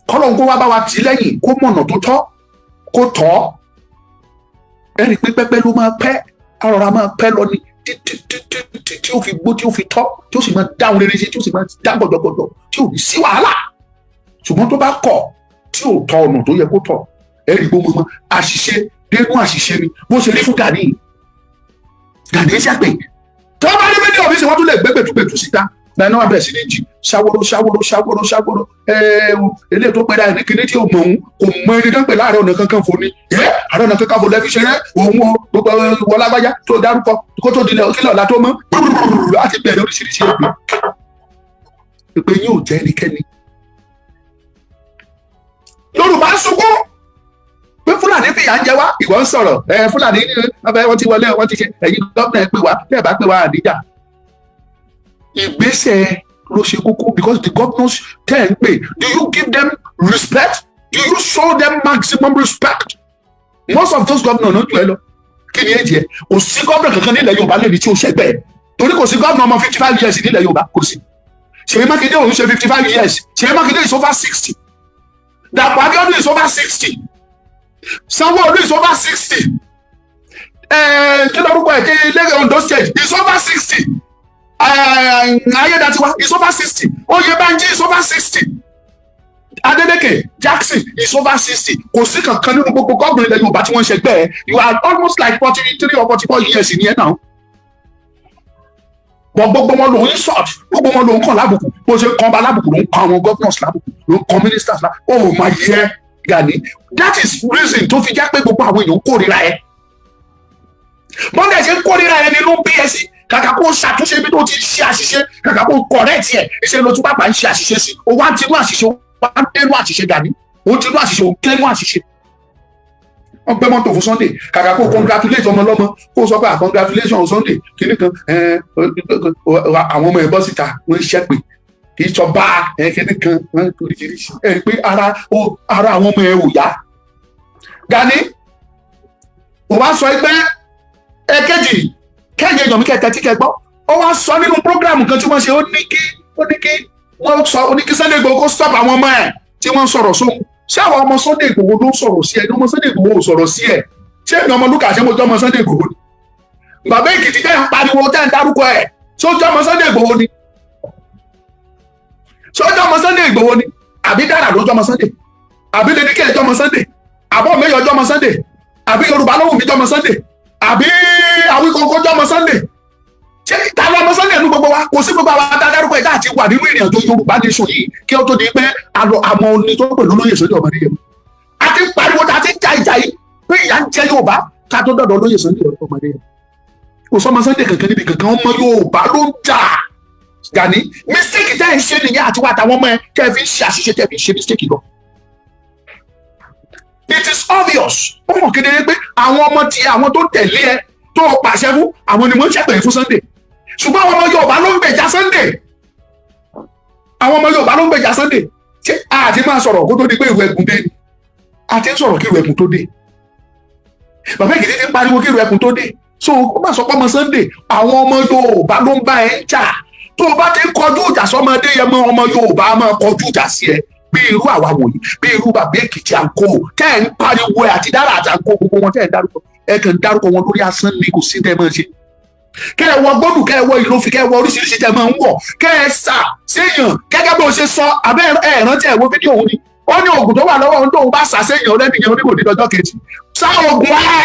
Kọ́lọ́n kó wá bá wa tì lẹ́yìn, kó mọ̀nà tó tọ́ kó tọ́. Ẹ rí i pé pẹ́pẹ́ ló máa pẹ́, arọra máa pẹ́ lọ ní títí títí tí ó fi gbó, tí ó fi tọ́, tí ó sì máa dáhùn rere sí, tí ó sì máa dá gbọ̀dọ̀gbọ̀dọ̀, tí ò ní sí wàhálà. Ṣùgbọ́n tó bá kọ̀ tí ò tọ ọ̀nà tó yẹ kó tọ̀, ẹ rí gbogbo mọ́ àṣìṣe dénú àṣìṣe ni. Bó ṣe rí fún Gani, Gani ṣàpè tí wọ́n bá rí fídíò mi ṣe, wọ́n tún lè gbé gbẹ̀tùgbẹ̀tù síta náà náà bẹ̀rẹ̀ sí ní jì ṣàwòrò ṣàwòrò ṣàwòrò ṣàwòrò. Eléyìí tó pẹ́ra ní kíní tí ò mọ̀ òun, kò mọ ẹni tó ń pè láàárẹ̀ ọ̀nà kankan fò ní ẹ́ Ààrẹ Ọ̀nà Kakanfò lẹ́fi ṣeré òun o. Gbogbo wọlágbájá tó dárúkọ kó tó dilẹ̀ kílẹ̀ ọ̀la tó mọ́ láti bẹ̀rẹ̀ oríṣiríṣi èpè, èpè yín ò jẹ́ ẹnikẹ́ni. Yorùbá ń sunkún pé Fúlàní fìyà ń jẹ wá, ìwọ ń sọ̀rọ̀ ẹ. Fúlàní wọ́n ti wọlé, wọ́n ti ṣe. Ẹ̀yin gómìnà, ẹ pè wá, bẹ́ẹ̀ bá pè wá, àdíjà. Ìgbésẹ̀ ló ṣe kókó, because the governors tẹ́ ẹ̀ ń pè, do you give them respect? Do you show them maximum respect? Most of those governors náà jù ẹ lọ. Kí ni age ẹ? Kò sí gómìnà kankan nílẹ̀ Yorùbá lẹ́ni tí ó ṣẹgbẹ́ ẹ, torí kò sí gómìnà ọmọ 55 years nílẹ̀ Yorùbá, kò sí. Ṣèyí Mákindé òun ṣe 55 years. Ṣèyí Mákindé is over 60. Dàpọ̀ Abíọ́dún is over 60. Sanwó-Olú is over 60. Kí lórúkọ ẹ̀? Kí lẹ́yìn Ondo State is over 60. Ayédatiwa is over 60. Oyèbánjí is over 60. Adeleke Jackson is over 60. Kò sí kankan nínú gbogbo gómìnà ilẹ̀ Yorùbá tí wọ́n ń ṣẹgbẹ́ ẹ̀. You are almost like 43 or 44 years ní ẹ̀ náà, bọ̀ gbogbo wọn lòun insult, gbogbo wọn lòun kàn lábùkù. Bó ṣe kàn bá lábùkù, ló ń kan àwọn governors lábùkù, ló ń kan ministers lábùkù. Oh my year, Gani, that is reason tó fi jẹ́ pé gbogbo àwọn èèyàn kórìíra ẹ. Bọ́ndẹ̀ ṣe ń kórìíra ẹ nínú bí ẹ sí. Kàkà kó ṣàtúnṣe bí tó ti ṣe àṣìṣe, kàkà kó correct ẹ, ṣe ló tún pàpà ń ṣe àṣìṣe sí. O wá ń tinú àṣìṣe, o wá ń dénú àṣìṣe. Gani, o ń tinú àṣìṣe, o ń dénú àṣìṣe. Wọ́n gbé mọ́tò fún Sunday. Kàkà kó congratulate ọmọ ọlọ́mọ, kó sọ pé, "Ah, congratulations Sunday," kìíní kan, àwọn ọmọ ẹ̀ bọ́ síta, wọ́n ń ṣẹ́pè, kì í sọba kìíní kan, oríṣiríṣi ẹ pé ara àwọn ọmọ ẹ̀ ò yá. Gani, kò wá sọ pé ẹ̀kejì kẹ́yìn èèyàn mi kẹ́kẹ́ tí kẹ́ gbọ́. Ó wá sọ nínú program kan tí wọ́n ṣe, ó ní kí wọ́n sọ, ó ní kí Sunday Igboho kó stop àwọn ọmọ ẹ̀ tí wọ́n sọ̀rọ̀ sóhun. Ṣé àwọn ọmọ Sunday Igboho ló ń sọ̀rọ̀ sí ẹ ní? Ọmọ Sunday Igboho ò sọ̀rọ̀ sí ẹ. Ṣé èmi ọmọ Lúkà, ṣé mo jọ́ ọmọ Sunday Igboho ni? Bàbá Èkìtì tẹ́ ń pariwo, tẹ́ ń dárúkọ ẹ̀, ṣó jọ́ ọmọ Sunday Igboho ni? Ṣó jọ́ ọmọ Sunday Igboho ni? Àbí Dára ló jọ́ ọmọ Sunday? Àbí Lédíkẹ́ jọ́ ọmọ Sunday? Àbọ̀ Mẹ́yọ̀ jọ́ ọmọ Sunday? Àbí Yorùbá lóhùn mi jọ́ ọmọ Sunday? Àbí Awíkókó jọ́ ọmọ Sunday? Ṣé ta ló ọmọ Sunday nínú gbogbo wa? Kò sí. Gbogbo àwọn adarúkọ ẹ̀ káàtì wà nínú ìrìn àjò Yorùbá nation yìí, kí ó tó di pé àlọ àmọ́ oní tó pẹ̀lú olóyè Sunday ọmọdé yẹn, a ti ń pariwo, ta ti ń ja ìjà yìí pé ìyà ń jẹ Yorùbá, ká tó dọ̀dọ̀ olóyè Sunday ọmọdé yẹn. Kò sọmọ Sunday kankan níbi kankan. Ọmọ Yorùbá ló ń jà. Gani, mistake tẹ́ ẹ̀ ń ṣe nìyẹn, àti wà táwọn ọmọ ẹ tẹ́ ẹ fi ń ṣe àṣìṣe, tẹ́ ẹ fi ń ṣe mistake lọ. It is obvious, ó mọ̀ kedere pé àwọn ọmọ tí àwọn tó ń tẹ̀lé ẹ, tó o pàṣẹ fún, àwọn ni wọ́n ń ṣẹ̀pẹ̀ fún Sunday. Ṣùgbọ́n àwọn ọmọ Yorùbá ló ń gbèjà Sunday. Àwọn ọmọ Yorùbá ló ń gbèjà Sunday. Ṣé a ti máa sọ̀rọ̀ kó tó di pé ìrù ẹkùn dé ni? A ti ń sọ̀rọ̀ kí ìrù ẹkùn tó dé. Bàbá Èkìtì ti ń pariwo kí ìrù ẹkùn tó dé. So ó bá sọ pé ọmọ Sunday, àwọn ọmọ Yorùbá ló ń bá ẹ ń jà. Tó o bá ti ń kọjú ìjà sọmọdé yẹn mọ, ọmọ Yorùbá máa kọjú ìjà sí ẹ, bí irú àwa wọ̀nyí, bí irú bàbá Èkìtì àǹkó tẹ́ ẹ̀ ń pariwo ẹ̀, àti Dára àti àǹkó, gbogbo wọn tẹ́ ẹ̀ ń dárúkọ. Ẹ kàn ń dárúkọ wọn lórí asán ni, kò sí tẹ́ ẹ máa ṣe. Kẹ́ ẹ wọ gbọ́dù, kẹ́ ẹ wọ ìlòfì, kẹ́ ẹ wọ oríṣiríṣi tẹ́ ẹ máa ń wọ̀, kẹ́ ẹ sà séèyàn gẹ́gẹ́ bí o ṣe sọ. Abẹ́ ẹ rántí ẹ wo fídíò òun ni? Ó ní oògùn tó wà lọ́wọ́ òun, tóun bá sà séèyàn lẹ́nìyàn, oníkò ní lọ́jọ́ kejì. Sá oògùn ẹ,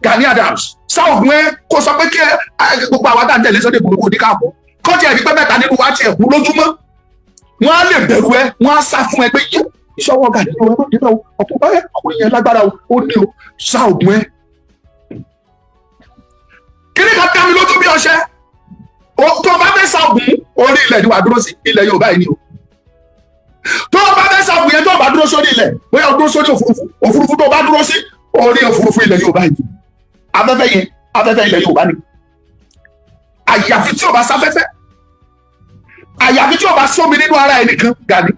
Gani Adams, sá oògùn ẹ, kó sọ pé kí ẹ gbogbo àwọn àtàntẹ̀lé Sunday Igboho ní káàkó kó tiẹ̀ ní pé mẹ́ta nínú wa tiẹ̀ kú lójúmọ́, wọ́n á lè bẹ̀rù ẹ, wọ́n á sá fún ẹ pé yé ìṣọwọ́ Gani ló ẹ má débẹ̀ o, ọ̀pọ̀ ẹ ọkùnrin yẹn lágbára o. Ó ní o sá oògùn ẹ. Kíní kan dá mi lójú bí ọṣẹ: tó o bá fẹ́ sa oògùn, orí ilẹ̀ ni wàá dúró sí, ilẹ̀ Yorùbá yìí ni o. Tó o bá fẹ́ sa oògùn yẹn, tó o bá dúró sórí ilẹ̀, bóyá o dúró sórí òfurufú, òfurufú tó o bá dúró sí orí òfurufú ilẹ̀ Yorùbá yìí, afẹ́fẹ́ yẹn, afẹ́fẹ́ ilẹ̀ Yorùbá ni. Àyàfi tí o bá sáfẹ́fẹ́, àyàfi tí o bá sómi nínú ara ẹ nìkan. Gani,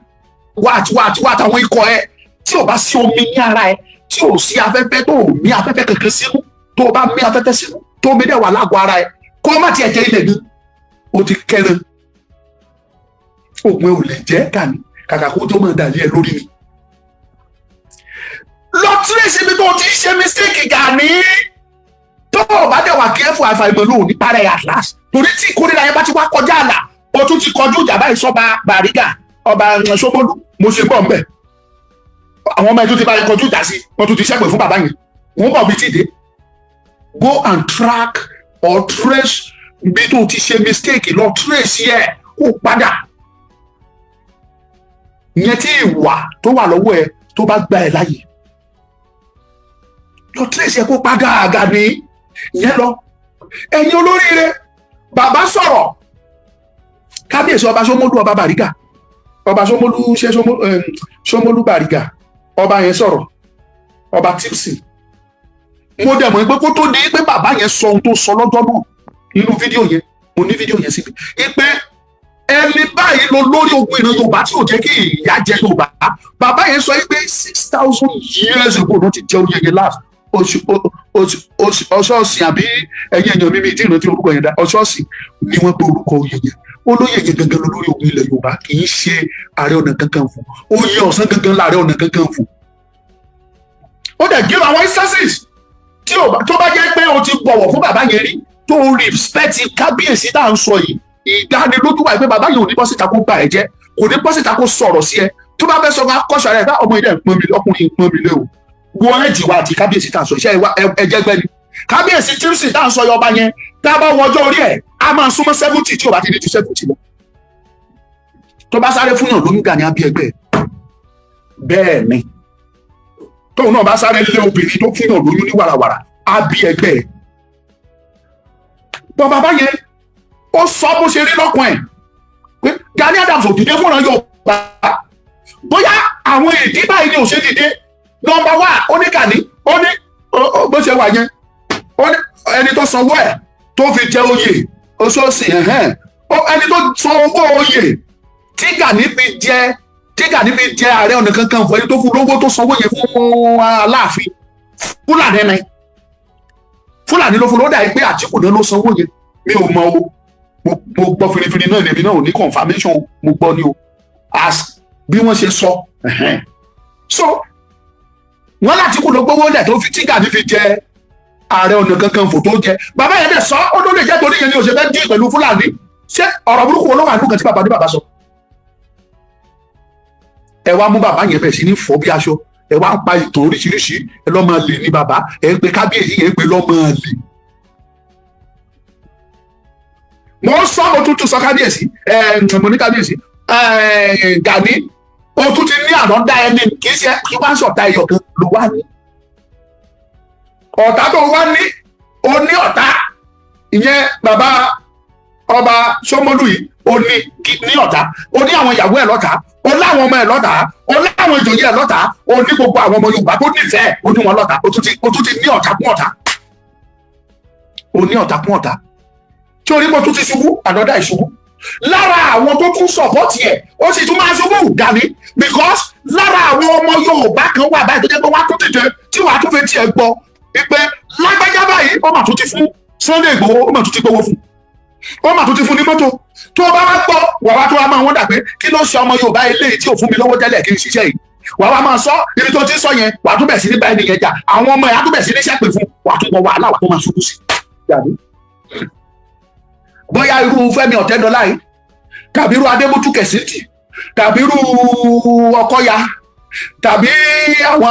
wá àti wá àti wá àtàwọn ikọ̀ ẹ, tí o bá sí omi ní ara ẹ, tí o sí afẹ́fẹ́, tó o mí afẹ́fẹ́ kankan sínú, tó o bá mí afẹ́fẹ́ sínú, tó omi dẹ̀ wà lágọ̀ọ́ ara ẹ, kó o má tiẹ̀ jẹ́ ilẹ̀ gan, o ti kẹran ògùn ẹ ò lè jẹ́. Gani, kàkà kó tó máa dàlí ẹ lórí ni. Lọ trace ibi tó o ti ṣe mistake, Gani. Tó o bá dẹ̀ wà careful, àfàìmọ̀ ló ní parẹ́ at last, torí tí ìkórìíra yẹn bá ti wá kọjá àlà, o tún ti kọjú ìjà báyìí sọba Bàrígà, ọba Ṣómólú. Mo ṣe gbọ́ mbẹ́, àwọn ọmọ ẹ̀ tó ti bá yẹn kọjú ìjà sí, wọ́n tún ti ṣẹ́pẹ̀ fún bàbá yẹn. Wọ́n bọ̀ bí tí dé. Go and track or trace bí tó ti ṣe mistake. Lọ trace yẹ kó padà ìyẹn tí ìwà tó wà lọ́wọ́ ẹ tó bá gba ẹ láàyè, lọ trace yẹ kó padà. Gani, ìyẹn lọ. Ẹ̀yin olóríire, bàbá sọ̀rọ̀, kábíyèsí ọba Ṣómólú, ọba Bàrígà, ọba Ṣómólú, ṣé Ṣómólú Bàrígà, ọba yẹn sọ̀rọ̀, ọba Tipsy. Mo dẹ̀ mọ̀ pé kó tó di pé bàbá yẹn sọ ohun tó sọ lọ́jọ́ náà nínú fídíò yẹn, mo ní fídíò yẹn síbi pé ẹni báyìí lọ lórí ogun ìran Yorùbá tí ò jẹ́ kí ìyà jẹ Yorùbá. Bàbá yẹn sọ pé 6,000 years ago ló ti jẹ oyè yẹn last. Oṣù oṣù oṣù ọṣọ́ọ̀sìn àbí? Ẹ̀yìn èèyàn mímí tí ìrántí orúkọ yẹn dá. Ọṣọ́ọ̀sìn ni wọ́n pe orúkọ oyè yẹn. Olóyè yẹn gangan lórí ogun ilẹ̀ Yorùbá, kì í ṣe Ààrẹ Ọ̀nà Kakanfò. Oyè ọ̀sán gangan láàrẹ Ọ̀nà Kakanfò. Ó dẹ̀ give àwọn instances tí tó bá jẹ́ pé o ti bọ̀wọ̀ fún bàbá yẹn rí, tó o respect kábíyèsí tá à ń sọ yìí, ìdánilójú wà pé bàbá yìí ò ní bọ́ síta kó bà ẹ́ jẹ́, kò ní bọ́ síta kó sọ̀rọ̀ sí ẹ. Tó bá fẹ́ sọ fún akọ́ṣọ́ rẹ̀ bá ọmọ ilé ń pọ́n mi, ọkùnrin ń pọ́n mi lé o. Wo ẹ̀jì wa àti kábíyèsí tá à ń sọ iṣẹ́ ẹ̀jẹ̀gbẹ́ ni kábíyèsí tírísì tá à ń sọ yọba yẹn. Tá a bá wọ ọjọ́ orí ẹ̀, á máa súnmọ́ 70, tí ò bá ti ní ju 70 lọ. Tó bá sáré fún yàn lóyún, Gani á bí ẹgbẹ́. Bẹ́ẹ̀ ni tóun náà bá sáré lé obìnrin tó fún yàn lóyún ní wàràwàrà, á bí ẹgbẹ́ ẹ̀. Bọ́ bàbá yẹn, ó sọ bó ṣe rí lọ́kàn ẹ̀ pé Gani Adams ò dìde fúnra Yorùbá. Bóyá àwọn ìdí báyìí ni ò ṣe dìde. Number one, ó ní Gani, ó ní bó ṣe wà yẹn, ó ní ẹni tó sanwó ẹ̀ tó fi jẹ oyè oṣooṣì, ẹni tó san owó oyè tí Gani fi jẹ Ààrẹ Ọ̀nà Kakanfò, ẹni tó fún lówó tó sanwó yẹn fún Aláàfin, Fúlàní ni. Fúlàní ló fún lówó. Dàbí pé Àtìkù náà ló sanwó yẹn. Mi ò mọ o, mo gbọ́ firifiri náà, lèmi náà ò ní confirmation, mo gbọ́ ni o, as bí wọ́n ṣe sọ. So wọ́n l'Àtìkù ló gbówó lẹ̀ tó fi tí Gani fi jẹ Ààrẹ Ọ̀nà Kakanfò tó jẹ. Bàbá yẹn dẹ̀ sọ, ó ló lè jẹ́ torí yẹn ni òṣèlú fẹ́ dín pẹ̀lú Fúlàní. Ṣé ọ̀rọ̀ burúkú wo ló wà nínú kan tí bàbá ní bàbá sọ? Ẹ wá mú bàbá yẹn bẹ̀ sí ní fọ́ bí aṣọ, ẹ wá ń pa ìtàn oríṣiríṣi. Ẹ lọ́mọ lè ní bàbá, ẹ ń pe kábíyèsí yẹn, ń pe lọ́mọ lè. Mo ń sọ, mo tún tún sọ, kábíyèsí ẹ, mo ní kábíyèsí ẹ Gani, o tún ti ní àná dá ẹni, kì í ṣe kí wá ń sọ̀tà ẹyọ kan ló wá ní. Ọ̀tá tó wá ní, o ní ọ̀tá, ìyẹn bàbá ọba Ṣómólú yìí, o ní ní ọ̀tá, o ní àwọn ìyàwó ẹ̀ lọ́tà, o láwọn ọmọ ẹ̀ lọ́tà, o láwọn ìjòyè ẹ̀ lọ́tà, o ní gbogbo àwọn ọmọ Yorùbá tó nífẹ̀ẹ́, o ní wọn lọ́tà. O tún ti ní ọ̀tá kún ọ̀tá, o ní ọ̀tá kún ọ̀tá tí orí mo tún ti ṣubú, ànádà ìṣubú lára àwọn tó tún support ẹ̀, ó sì tún máa ṣubú Gani, because lára àwọn ọmọ Yorùbá kan wà báyìí tó jẹ́ pé wọ́n á tún dìde, tí wàá tún fi tiẹ̀ gbọ́ wípé lágbájá báyìí, ó mà tún ti fún Sunday Igboho, ó mà tún ti gbowó fún, ó mà tún ti fún ní mọ́tò. Tó o bá wá gbọ́, wà wá tó wá máa wọ́n dà pé kí ló ṣe ọmọ Yorùbá eléyìí tí ò fún mi lọ́wọ́ tẹ́lẹ̀ kí n ṣiṣẹ́ yìí? Wà wá máa sọ ibi tó ti sọ yẹn, wà á tún bẹ̀ sí ní bá ẹni yẹn jà. Àwọn ọmọ ẹ̀ á tún bẹ̀ sí ní ṣẹ́pẹ̀ fún, wà á tún wọ wàhálà, wà á tún máa ṣubú sí. Bóyá irú Fẹ́mi Ọ̀tẹ́dọ́lá yìí, tàbí irú Adébútú Kẹ̀sìntì, tàbí irú Ọkọ́ya, tàbí àwọn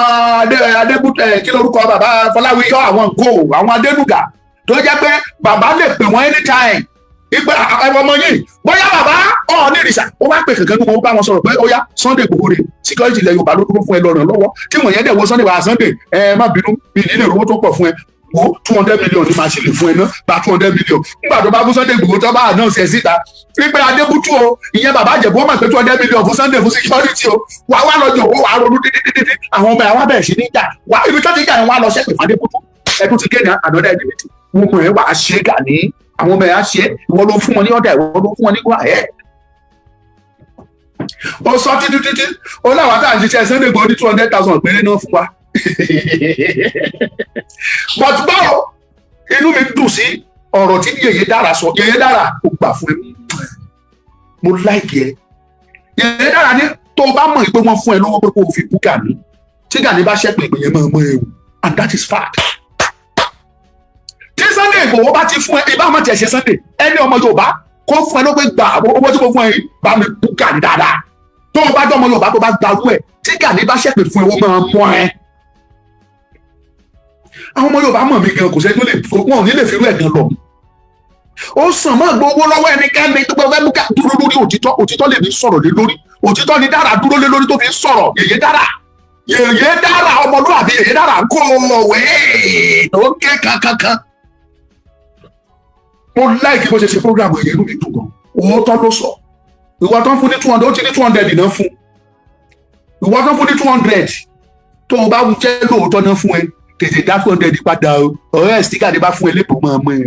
Adébútú, kí lórúkọ bàbá Fọláwíyọ, àwọn nǹkó, àwọn Adénúgà, tó jẹ́ pé bàbá lè pè wọ́n anytime ìpè ọmọ yìí. Bóyá bàbá Ọọ̀ni ìrìṣà ó wá pè kankan ní wọn, bá wọn sọ̀rọ̀ pé ó yá, Sunday Igboho rè, security ilẹ̀ Yorùbá ló dúró fún ẹ, lọ́rùn lọ́wọ́ tí wọ́n yẹn dẹ̀ wọ Sunday wà. Sunday, ẹ má bínú, mi nílé owó tó pọ̀ fún ẹ. Wo, 200 million ní màá sì lè fún ẹ náà. Gba 200 million. Nígbà tó bá fún Sunday Igboho, tó bá announce ẹ síta wípé Adébútú o, ìyẹn bàbá Àjẹ̀bú, ó mọ̀ pé 200 million fún Sunday fún security o. Wà wá lọ́jọ́ owó, wà á ronú dídídídí. Àwọn ọmọ ẹ̀ wá bẹ̀rẹ̀ sí ní jà wà ibi tó ti jà yẹn, wá lọ sẹ́pẹ̀ fún Adébútú. Ẹ tún ti kéde another enemy. Wọn mọ̀ ẹ́ wà á ṣe é Gani, àwọn ọmọ ẹ̀ á ṣe é. Ìwọ ló fún wọn ní ọ̀dà, ìwọ ló fún wọn ní go ahead. Ó sọ títí títí, ó láwọn tá à ń ṣiṣẹ́ Sunday Igboho ní 200,000 péré náà fún wa. But báwo, inú mi dùn sí ọ̀rọ̀ tí Yèyé Dára sọ. Yèyé Dára, ó gbà fún ẹ, mo like ẹ. Yèyé Dára ní tó o bá mọ̀ pé wọ́n fún ẹ lọ́wọ́ pé kó o fi bú Gani, tí Gani bá ṣẹ́pẹ̀, ìpè yẹn máa mọ ewu, and that is fact. Tí Sunday Igboho bá ti fún ẹ, ìbá má tiẹ̀ ṣe Sunday, ẹni ọmọ Yorùbá kó fún ẹ ló pé gbà owó tí mo fún ẹ, bá mi bú Gani dáadáa. Tó o bá jẹ́ ọmọ Yorùbá, tó bá gbarú ẹ, tí Gani bá ṣẹ́pẹ̀ fún ẹ, wọ́n máa mọ́ ẹ. Àwọn ọmọ Yorùbá mọ̀ mí gan, kò sẹ́ni tó lè, wọn ò ní lè fi irú ẹ̀ gan lọ. Ó sàn máa gbọ́ owó lọ́wọ́ ẹnikẹ́ni tó gbọ́ fẹ́ mú ká dúró lórí òtítọ́. Òtítọ́ lè ní sọ̀rọ̀ lé lórí, òtítọ́ ni Dára dúró lé lórí tó fi ń sọ̀rọ̀. Yèyé Dára, Yèyé Dára, ọmọlúwàbí Yèyé Dára ń kó òwe tó ń ké kankankan. Mo like bó ṣe ṣe program yẹn, inú mi dùn gan. Òótọ́ ló sọ. Ìwọ tó ń fún ní 200, ó ti ní 200 náà fún ìwọ tó ń fún ní 200. Tó o bá jẹ́ lóòótọ́ náà fún ẹ, tètè dá 200 padà o. Ọ̀rẹ́ ẹ̀ sticker ni bá fún ẹ lẹ́pọ̀ mọ́ ọmọ ẹ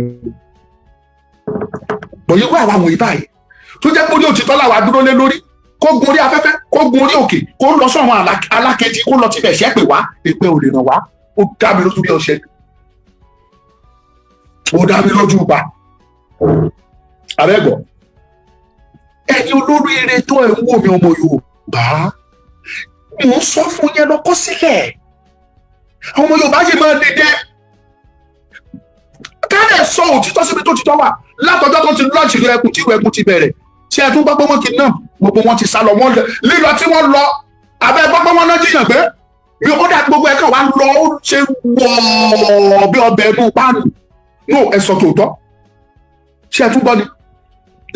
bọ̀yẹ́ wá àwọn wọ̀nyí báyìí tó jẹ́ pé orí òtítọ́ làwa dúró lé lórí. Kó gun orí afẹ́fẹ́, kó gun orí òkè, kó lọ sọ̀rọ̀ alákejì, kó lọ tibẹ̀ ṣẹ́ pè wá, èpè ò lè ràn wá. Ó dá mi lójú bí ọṣẹ, ó dá mi lójú pa abẹ́gbọ́. Ẹ̀yin olóríire tó ẹ̀ ń wò mí, ọmọ Yorùbá, mò ń sọ fún yẹn, lọ́kọ́ sílẹ̀. Àwọn ọmọ Yorùbá ṣe máa dìde kálẹ̀ sọ òtítọ́ síbi tó títọ́ wà. Látọjọ́ tó ti lọ́ọ̀ṣì ìlú ẹkùn tí ìlú ẹkùn ti bẹ̀rẹ̀, ṣé ẹ tún gbọ́ pé wọ́n ti náà gbogbo wọn ti sá lọ? Wọ́n lílọ tí wọ́n lọ, abẹ́ gbọ́ pé wọ́n náà jiyàn gbé mi ó dà, gbogbo ẹ̀ kàn wá lọ, ó ṣe wọ̀ọ́ bí ọbẹ̀ inú páànù. No, ẹ sọ tòótọ́. Ṣé ẹ tún gbọ́ ni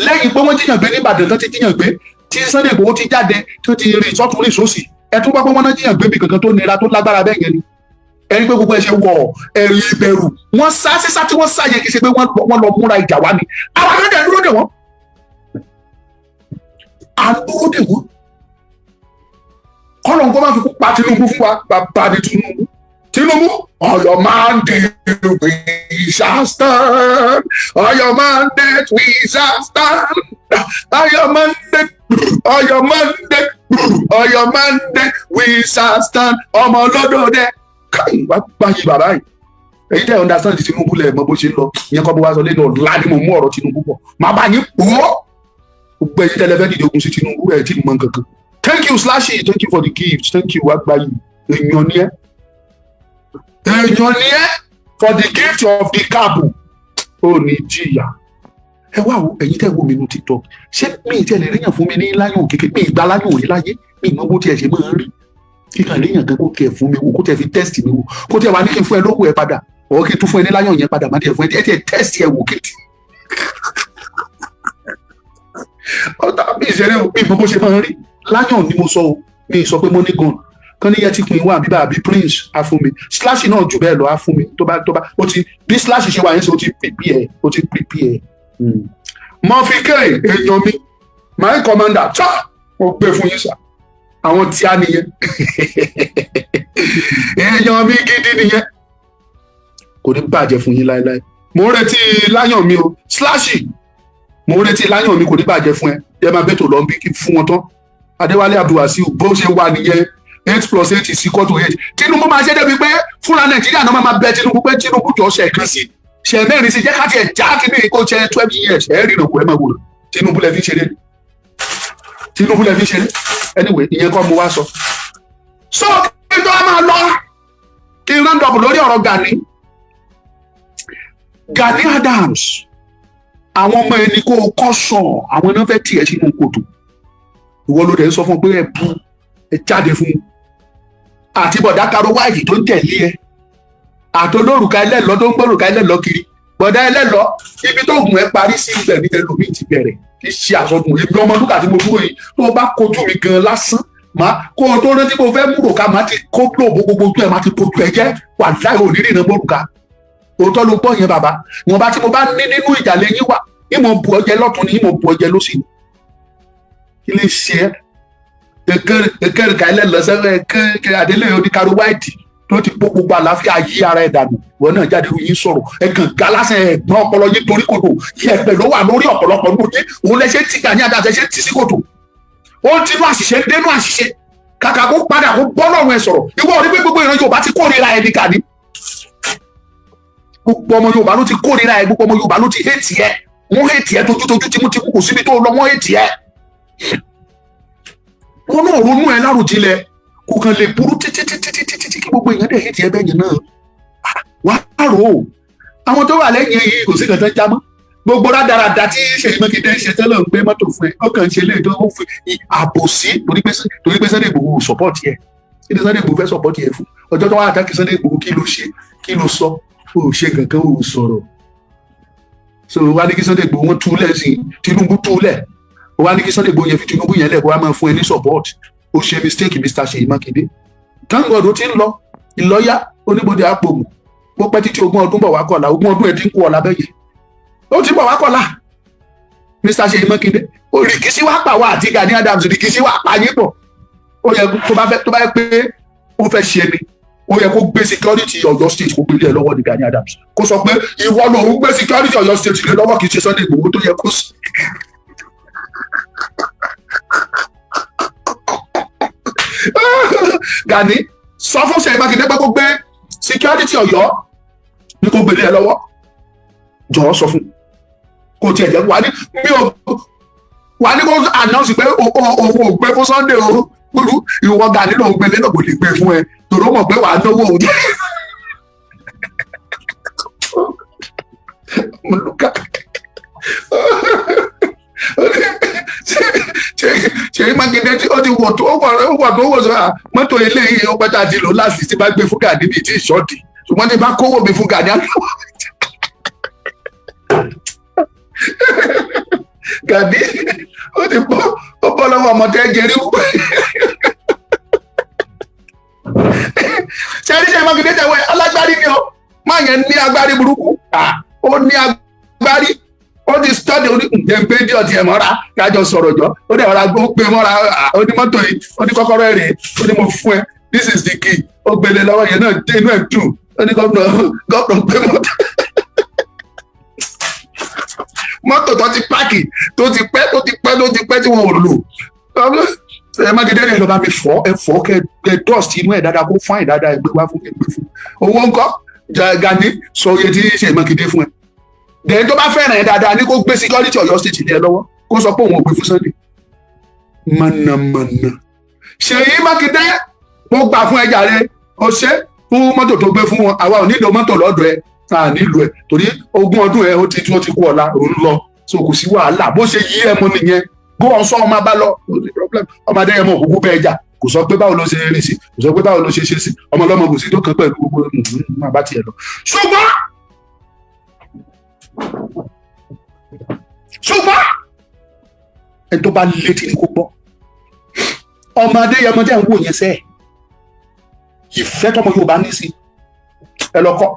lẹ́yìn pé wọ́n jiyàn gbé ní Ìbàdàn tán ti jiyàn gbé, tí Sunday Igboho ti jáde, tó ti rìn sọ́tún rìn sósì, ẹ tún gbọ́ pé wọ́n náà jiyàn gbé bí kankan tó nira tó lágbára bẹ́ẹ̀ yẹn ni? Ẹni pé gbogbo ẹ ṣe wọ̀, ẹ̀rù ìbẹ̀rù wọ́n sá. Sísá tí wọ́n sá yẹn, kì í ṣe pé wọ́n lọ múra ìjà wá ni. Àwọn akẹ́kọ̀ọ́ dúró dè wọ́n, à ń dúró dè wọ́n. Kọ́lọ̀ nǹkan máa fi kú pa Tinubu fún wa. Bàbá ní Tinubu, Tinubu, on your mandate we shall stand, on your mandate we shall stand, on your mandate, on your mandate, on your mandate we shall stand. Ọmọ olódò dẹ káyì wá gbáyé bàbá yìí. Èyí tẹ́ understand Tinubu lẹ̀ mọ bó ṣe ń lọ. Ìyẹn kọ́ bó wá sọ lẹ́nu ọ̀la ni mo mú ọ̀rọ̀ Tinubu bọ̀, màá bá yín pò ó. Gbogbo ẹ̀yin tẹ́lẹ̀ fẹ́ dìde ogun sí Tinubu, ẹ̀ tí mọ nǹkan kan. Thank you, Slashy, thank you for the gift, thank you. Wá gbáyé, èèyàn ni ẹ́, èèyàn ni ẹ́, for the gift of the cap. Ó ní jìyà. Ẹ wá wo ẹ̀yin tẹ́ wo mi nu TikTok, ṣé mi ì tẹ́lẹ̀ ríyàn fún mi ní lion kékeré? Mi ì gba lion rí láyé, mi ì mọ bó tiẹ̀ ṣe máa ń rí. Kíkan ríyàn kan kó tiẹ̀ fún mi wò, kó tiẹ̀ fi test mi wò, kó tiẹ̀ wá ní kí n fún ẹ lówó ẹ padà, ọ̀ kí n tún fún ẹ ní lion yẹn padà, má tiẹ̀ fún ẹ, tiẹ̀ test ẹ wò kí n ọ̀tá mi ìṣeré o. Mi ì mọ bó ṣe máa ń rí. Lion ni mo sọ o, mi ì sọ pé money gun kan ní yẹtí pin wà bíbá àbí prince á fún mi. Slash náà jù bẹ́ẹ̀ lọ, á fún mi. Tó bá ó ti bí Slash ṣe wà yẹn ṣe, ó ti prepare, ó ti prepare. Murphy K, èèyàn mi, my commander tá mo gbé fún yín sà, àwọn tí a nìyẹn, èèyàn mi gidi nìyẹn. Kò ní bàjẹ́ fún yín láéláé. Mo ń retí lion mi o, Slash, mo ń retí lion mi. Kò ní bàjẹ́ fún ẹ. Ẹ máa bẹ́tò lọ bí kí fún wọn tán. Adéwálé Abdulwasiu, bó ṣe wà nìyẹn. 8 plus 8 is equal to 8. Tinubu máa ṣe débi pé fúnra Nàìjíríà náà máa bẹ Tinubu pé Tinubu jọ ṣe kan sí ṣe mẹ́rin sí, jẹ́ ká tiẹ̀ já kíní kó ṣe 12 years. Ẹ̀ rí ìrànwọ́, ẹ̀ máa wò. Tinubu lẹ fi ṣeré, Tinubu lẹ fi ṣeré. Anyway, ìyẹn kọ́ mo wá sọ. So kí n tó máa lọ, kí n round up lórí ọ̀rọ̀ Gani, Gani Adams. Àwọn ọmọ ẹni kó o kọ́ sàn, àwọn náà fẹ́ tiẹ̀ sínú kòtò. Ìwọ ló dẹ̀ ń sọ fún un pé ẹ bu ẹ jáde fún un, àti bọ̀dá Karo White tó ń tẹ̀lé ẹ, àtolórùka ẹlẹ́lọ́ tó ń gbórùka ẹlẹ́lọ́ kiri. Bọ̀dá ẹlẹ́lọ́, ibi tó gùn ẹ parí sí, ibẹ̀ ní ẹlòmíì ti bẹ̀rẹ̀. Kì í ṣe àsọdùn. Èmi ọmọ lúkà tí mo dúró yìí, tó o bá kojú mi gan lásán, máa kó o tó rántí pé o fẹ́ múrò ká máa ti kó lóòbó gbogbo ojú ẹ̀, máa ti kojú ẹ jẹ́. Wà láì òní rìnnà mórùka. Òótọ́ ló gbọ́ yẹn, bàbá. Ìwọ̀nba tí mo bá ní nínú ìjà lẹ́yìn wà, ìmọ̀ bu ọjẹ́ lọ́tún ni, ìmọ̀ bu ọjẹ́ lọ́sì. Kí lè ṣe é? Ekéré ẹlẹ́lọ sẹ́fẹ̀ kékeré adélé oníkaro white tó ti bó gbogbo àlàáfíà yí ara ẹ̀ dànù. Ìwọ náà jáde yín sọ̀rọ̀, ẹ kàn ga lásán, ẹ̀gbọ́n ọpọlọ yín torí kòtò yẹ̀pẹ̀ ló wà lórí ọ̀pọ̀lọpọ̀ ní ojú. Òun lẹ ṣe ń tì Gani Adams, ṣe ń tì sí kòtò. Ó ń tinú àṣìṣe ń dénú àṣìṣe. Kàkà kó padà kó bọ́ lọ́rùn ẹ̀ sọ̀rọ̀. Ìwọ rí pé gbogbo ìran Yorùbá ti kórìíra ẹ̀ ní Gani. Gbogbo ọmọ Yorùbá ló ti kórìíra ẹ̀, gbogbo ọmọ Yorùbá ló ti hate ẹ̀. Wọ́n hate ẹ̀ tójútójú, tìmùtìmù. Kò síbi tó lọ, wọ́n hate ẹ̀. Wọn náà ronú ẹ láròjinlẹ̀, kò kàn lè burú títí títí títí títí kí gbogbo èèyàn dẹ̀ hate ẹ bẹ́ẹ̀ yẹn náà. Wàá rò ó, àwọn tó wà lẹ́yìn yìí kò sí kan tán já mọ́. Gbogbo rádaràda tí Ṣèyí Mákindé ń ṣe tẹ́lẹ̀, ń gbé mọ́tò fún ẹ, ó kàn ń ṣe léyìí tó ń fi àbòsí, torí pé Sunday Igboho support ẹ. Kí ni Sunday Igboho fẹ́ support ẹ fún? Ọjọ́ tó wà àtàkì Sunday Igboho, kí ló ṣe? Kí ló sọ? Ó ṣe kankan, ó sọ̀rọ̀. So wá ní kí Sunday Igboho wọn túlẹ̀ sí Tinubu, túlẹ̀. Wá ní kí Sunday Igboho yẹn fi Tinubu yẹn lẹ̀, kó wá máa fún ẹ ní support. Ó ṣe mistake, Mr. Ṣèyí Mákindé. Thank God ó ti ń lọ ìlọ́yà oníbodè àpòmù. Bó pẹ́ títí, 20 ọdún bọ̀ wá kọ̀la. 20 ọdún ẹ̀ dín kú ọ̀la bẹ́yẹn, ó ti bọ̀ wá kọ̀la. Mr. Ṣèyí Mákindé, rìkísí wá pa wá àti Gani Adams, rìkísí wá pa yín pọ̀. Ó yẹ tó bá fẹ́, tó bá yẹ pé ó fẹ́ ṣe ni, ó yẹ kó gbé security Ọ̀yọ́ State, kó gbé lé ẹ lọ́wọ́ ní Gani Adams. Kó sọ pé ìwọ lòun gbé security Ọ̀yọ́ State lé lọ́wọ́, kì í ṣe Sunday Igboho tó yẹ kó sí. Gani, sọ fún Ṣèyí Mákindé pé kó gbé Security Ọ̀yọ́ ní kó gbélé ẹ lọ́wọ́. Jọ̀ọ́, sọ fún kò tiẹ̀ jẹ́ wà ní mi ò wà ní kó announce pé òun ò gbé fún Sunday o. Gbúdú ìwọ Gani lòun gbélé náà, kò lè gbé fún ẹ tòró mọ̀ pé wàá náwó òun jẹ́. Mọ̀lúkà Ṣèyí Mákindé tí ó ti wọ̀ tó ó wọ̀ tó wọ̀ sọ mọ́tò eléyìí, ó pẹ́ tá a ti lò láti tí bá gbé fún Gani bíi tí ìṣọ́ọ̀tì, ṣùgbọ́n tí bá kówó mi fún Gani, á Gani ó ti bọ́, ó bọ́ lọ́wọ́ ọmọ tẹ́ jẹrí wú. Ṣẹ́rí Ṣèyí Mákindé tẹ̀wé alágbárí ni ó máa yẹn ní agbárí burúkú. Ó ní agbárí, ó ti study oní ǹjẹ́ gbé ní ọtí ẹ̀ mọ́ra kájọ sọ̀rọ̀ jọ. Ó dẹ̀ ọ̀rá ó gbé mọ́ra. Ó ní mọ́tò yìí, ó ní kọ́kọ́rọ́ ẹ̀ rèé, ó ní mo fún ẹ, this is the key. Ó gbélé lọ́wọ́ yẹn náà dé, inú ẹ̀ dùn. Ó ní gómìnà, gómìnà gbé mọ́tò tó ti páàkì tó ti pẹ́, tó ti pẹ́, tó ti pẹ́ tí wọ́n ò lò. Ẹ Mákindé rẹ̀ lọ́ba mi fọ́ ẹ, fọ́ kẹ ẹ, dust inú ẹ̀ dáadáa, kó fáìn dáadáa, ẹ gbé wá fún, ẹ gbé fún. Owó ńkọ́? Gani sọ iye tí Ṣèyí Mákindé fún ẹ. Dẹ̀yìn tó bá fẹ́ràn ẹ dáadáa ní kó gbé security Ọ̀yọ́ State lé ẹ lọ́wọ́, kó sọ pé òun ò gbé fún Sunday. Mọ̀nàmọ̀nà Ṣèyí Mákindé, mo gbà fún ẹ jàre. O ṣe fún mọ́tò tó gbé fún wọn. Àwa ò nílò mọ́tò lọ́dọ̀ ẹ, a nílò ẹ torí 20 ọdún ẹ ó ti tí wọ́n ti kú, ọ̀la òun lọ, so kò sí wàhálà. Bó ṣe yí ẹ mọ nìyẹn, bó wọn sọ ọmọ bá lọ, kò sí problem. Ọmọ Adéyẹmọ òkúkú bẹ́ẹ̀ jà, kò sọ pé báwo ló ṣe rìn sí, kò sọ pé báwo ló ṣe ṣe sí ọmọ ọlọ́mọ, kò sí tó kàn pẹ̀lú gbogbo máa bá tiẹ̀ lọ. Ṣùgbọ́n ẹni tó bá létí ni kó gbọ́. Ọmọ Adéyẹmọ tẹ́ ń wò yẹn sẹ́ẹ̀, ìfẹ́ tọmọ Yorùbá ní sí ẹ lọ kọ́,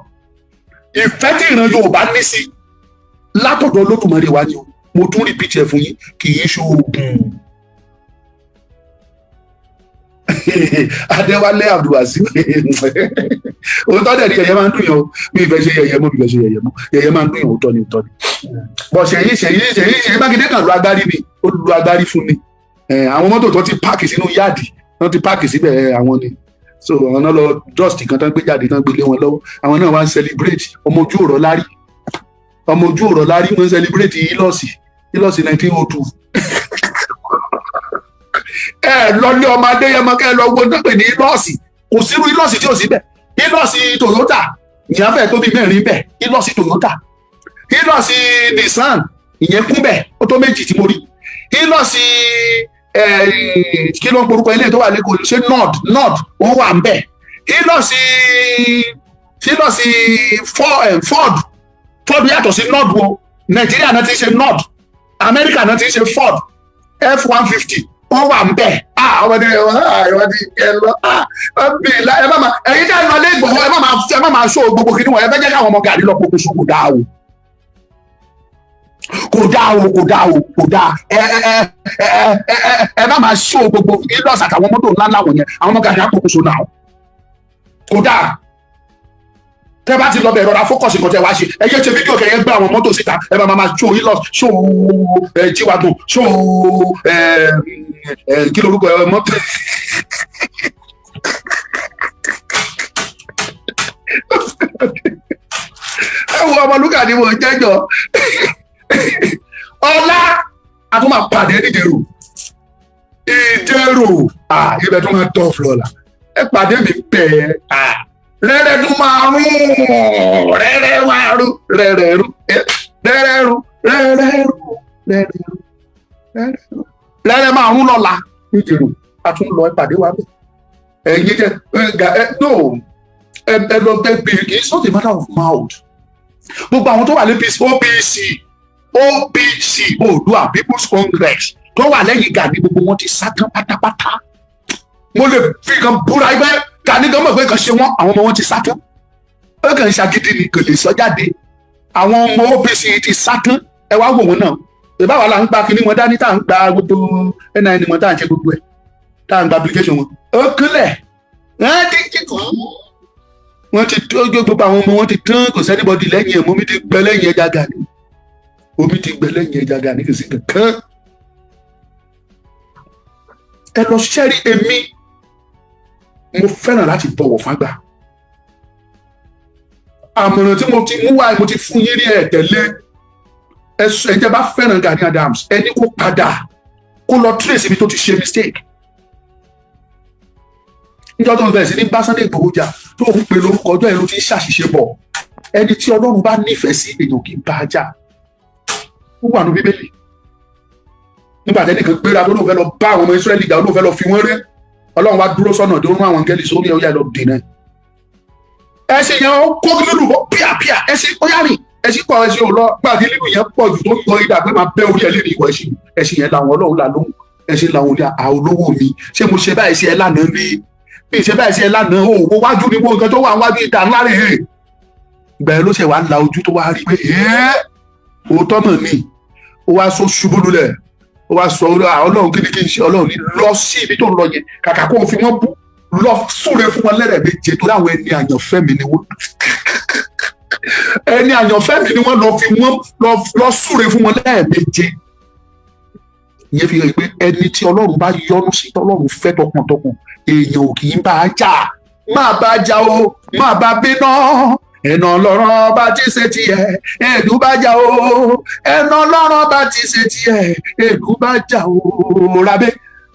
ìfẹ́ tí ìran Yorùbá ní sí látọ̀dọ̀ Olódùmarè wa ni o. Mo tún repeat ẹ̀ fún yín, kì í ṣe oògùn. Adéwálé Abdulwasiu, òótọ́ dẹ̀ ni, yẹ̀yẹ́ máa ń dùn yàn o. Mi ìfẹ́ ṣe yẹ̀yẹ́ mọ́, mi ìfẹ́ ṣe yẹ̀yẹ́ mọ́. Yẹ̀yẹ́ máa ń dùn yàn, òótọ́ ni, òótọ́ ni. Bọ̀ Ṣèyí Mákindé kan lu agbárí ni, ó lu agbárí fún ni. Àwọn mọ́tò tó ti páàkì sínú yáàdì, tó ti páàkì síbẹ̀, àwọn ni. So àwọn náà lọ dust kan tán gbé jáde, tán gbé lé wọn lọ́wọ́. Àwọn náà wá ń celebrate. Ọmọ ojú ọ̀rọ̀ lárí, ọmọ ojú ọ̀rọ̀ lárí, wọ́n ń celebrate Hilux, Hilux 1902. Ẹ lọ lé ọmọ Adéyẹmọ, kẹ lọ gbọ́dọ̀ pè ní Hilux. Kò sírú Hilux tí ò sí bẹ̀. Hilux Toyota ìyẹn fẹ́ tó bí mẹ́rin bẹ̀. Hilux Toyota, Hilux Nissan ìyẹn kún bẹ̀, ó tó méjì tí mo rí. Hilux, kí ló ń porúkọ ilé tó wà lẹ́kọ̀ọ́? Ṣé Nord? Nord ó wà ń bẹ̀. Hilux Ford. Ford yàtọ̀ sí Nord wo. Nàìjíríà náà ti ń ṣe Nord, Amẹ́ríkà náà ti ń ṣe Ford F-150, ó wà ń bẹ̀. Ọmọdé ọmọdé ẹ lọ ẹ má ma ẹ̀yin dá lọ lé Ìgbòho, ẹ má máa ṣó gbogbo kí ni wọn. Ẹ fẹ́ jẹ́ káwọn ọmọ Gani lọ pokùnso. Kò dáa o, kò dáa o, kò dáa o, kò dáa. Ẹ ẹ ẹ ẹ ẹ ẹ ẹ má máa ṣó gbogbo Hilux àtàwọn mọ́tò ńlá ńlá wọ̀nyẹn. Àwọn ọmọ Gani á pokùnso náà, kò dáa. Tẹ bá ti lọ bẹ̀, rọra focus nǹkan tẹ wá ṣe. Ẹ yé ṣe fídíò kẹyẹ gbé àwọn mọ́tò síta. Ẹ bá máa ṣó Hilux, ṣó ẹ G-Wagon, ṣó ẹ ẹ kí lorúkọ ẹ mọ́tò. Ẹ wo Ọmọlúkà ni mo jẹjọ ọlá, a tún máa pàdé níjẹrò. Ìjẹrò, ibẹ̀ tún máa tọ́ flọ́lá. Ẹ pàdé mi bẹ́ẹ̀. Rẹ́rẹ́ tún máa rún, rẹ́rẹ́ máa rún, rẹ́rẹ́ rún, rẹ́rẹ́ rún, rẹ́rẹ́ rún, rẹ́rẹ́ rún, rẹ́rẹ́ rún, rẹ́rẹ́ máa rún lọ́la níjẹ̀rò. A tún lọ, ìpàdé wa bẹ́ẹ̀. Ẹ̀yin jẹ́ ẹ no, ẹ lọ bẹ bèrè. Kì í not a matter of mouth. Gbogbo àwọn tó wà ní OPC, OPC, Oòduà People's Congress, tó wà lẹ́yìn Gani, gbogbo wọn ti sá tán pátápátá. Mo lè fi kan búra ẹgbẹ́ Gani gan mọ̀ pé kan ṣe wọ́n. Àwọn ọmọ wọn ti sá tán. Ó kàn ń ṣàgídí ni, kò lè sọ jáde. Àwọn ọmọ OPC ti sá tán. Ẹ wá wò wọn náà. Ìbáwa là ń gba kinní wọn dání, tá à ń gba gbogbo NIN wọn, tá à ń ṣe gbogbo ẹ̀, tá à ń gba application wọn. Ó kúnlẹ̀, wọ́n ti wọ́n ti tó gbogbo àwọn ọmọ wọn ti tán. Kò sí anybody lẹ́yìn ẹ̀ mọ́. Omi ti gbẹ lẹ́yìn ẹja Gani, omi ti gbẹ lẹ́yìn ẹja Gani, kò sí kankan. Ẹ lọ ṣẹ́rí. Èmi mo fẹ́ràn láti bọ̀wọ̀ fágbà. Àmọ̀ràn tí mo ti mú wá, mo ti fún yín rí ẹ̀ tẹ̀lé. Ẹ jẹ́ bá fẹ́ràn Gani Adams, ẹni kó padà, kó lọ trace ibi tó ti ṣe mistake. Níjọ́ tó ń bẹ̀rẹ̀ sí ní bá Sunday Igboho jà, tó ń pè lórúkọ, ọjọ́ ẹ̀ ló ti ń ṣàṣìṣe bọ̀. Ẹni tí Ọlọ́run bá nífẹ̀ẹ́ sí, èèyàn kì í bá a jà. Ó wà ní Bíbélì, nígbà tẹ́nìkan gbéra tó lóun fẹ́ lọ bá àwọn ọmọ Ísírẹ́lì jà, ó lóun fẹ́ lọ fi wọ́n ré. Ọlọ́run wá dúró sọ́nà tó rún àwọn angẹ́lì sórí ẹ̀, ó yà lọ dènà ẹṣin yẹn. Ó kó lílù bọ́ píàpíà, ẹṣin ó yá rìn, ẹṣin pọ̀, ẹṣin ò lọ. Gbàdí lílù yẹn pọ̀ jù, tó yọ idà pé máa bẹ́ orí ẹ lé ní ìwọ ẹṣin. Ẹṣin yẹn làwọn Ọlọ́run là lóhùn. Ẹṣin làwọn ní àwọn olówó mi. Ṣé mo ṣe báyìí sí ẹ lánàá ní bí ṣe báyìí sí ẹ lánàá? O wo wájú ni, wo nǹkan tó wà wájú, ìdá ńlá rè é. Ìgbà yẹn ló ṣe wá la ojú, tó wá rí pé ẹ́ òótọ́ mọ̀ ni. Ó wá sọ ṣubú lulẹ̀, ó wá sọ, "Ọlọ́run, kí ni kí n ṣe?" Ọlọ́run ní, "Lọ sí ibi tó ń lọ yẹn, kàkà kó o fi wọ́n bú, lọ súre fún wọn lẹ́rẹ̀ méje, torí àwọn ẹni àyànfẹ́ mi ni wọ́n, ẹni àyànfẹ́ mi ni wọ́n. Lọ fi wọ́n lọ súre fún wọn lẹ́ẹ̀méje." Ìyẹn fi hàn pé ẹni tí Ọlọ́run bá yọ́nú sí, tọ́lọ́run fẹ́ tọkàntọkàn, èèyàn ò kì í bá a jà. Má bá a jà o, má bá a bínú. Ẹnà ọlọ́run bá ti ṣe tiẹ̀, èdú bá jà o. Ẹnà ọlọ́run bá ti ṣe tiẹ̀, èdú bá jà o. Rabẹ́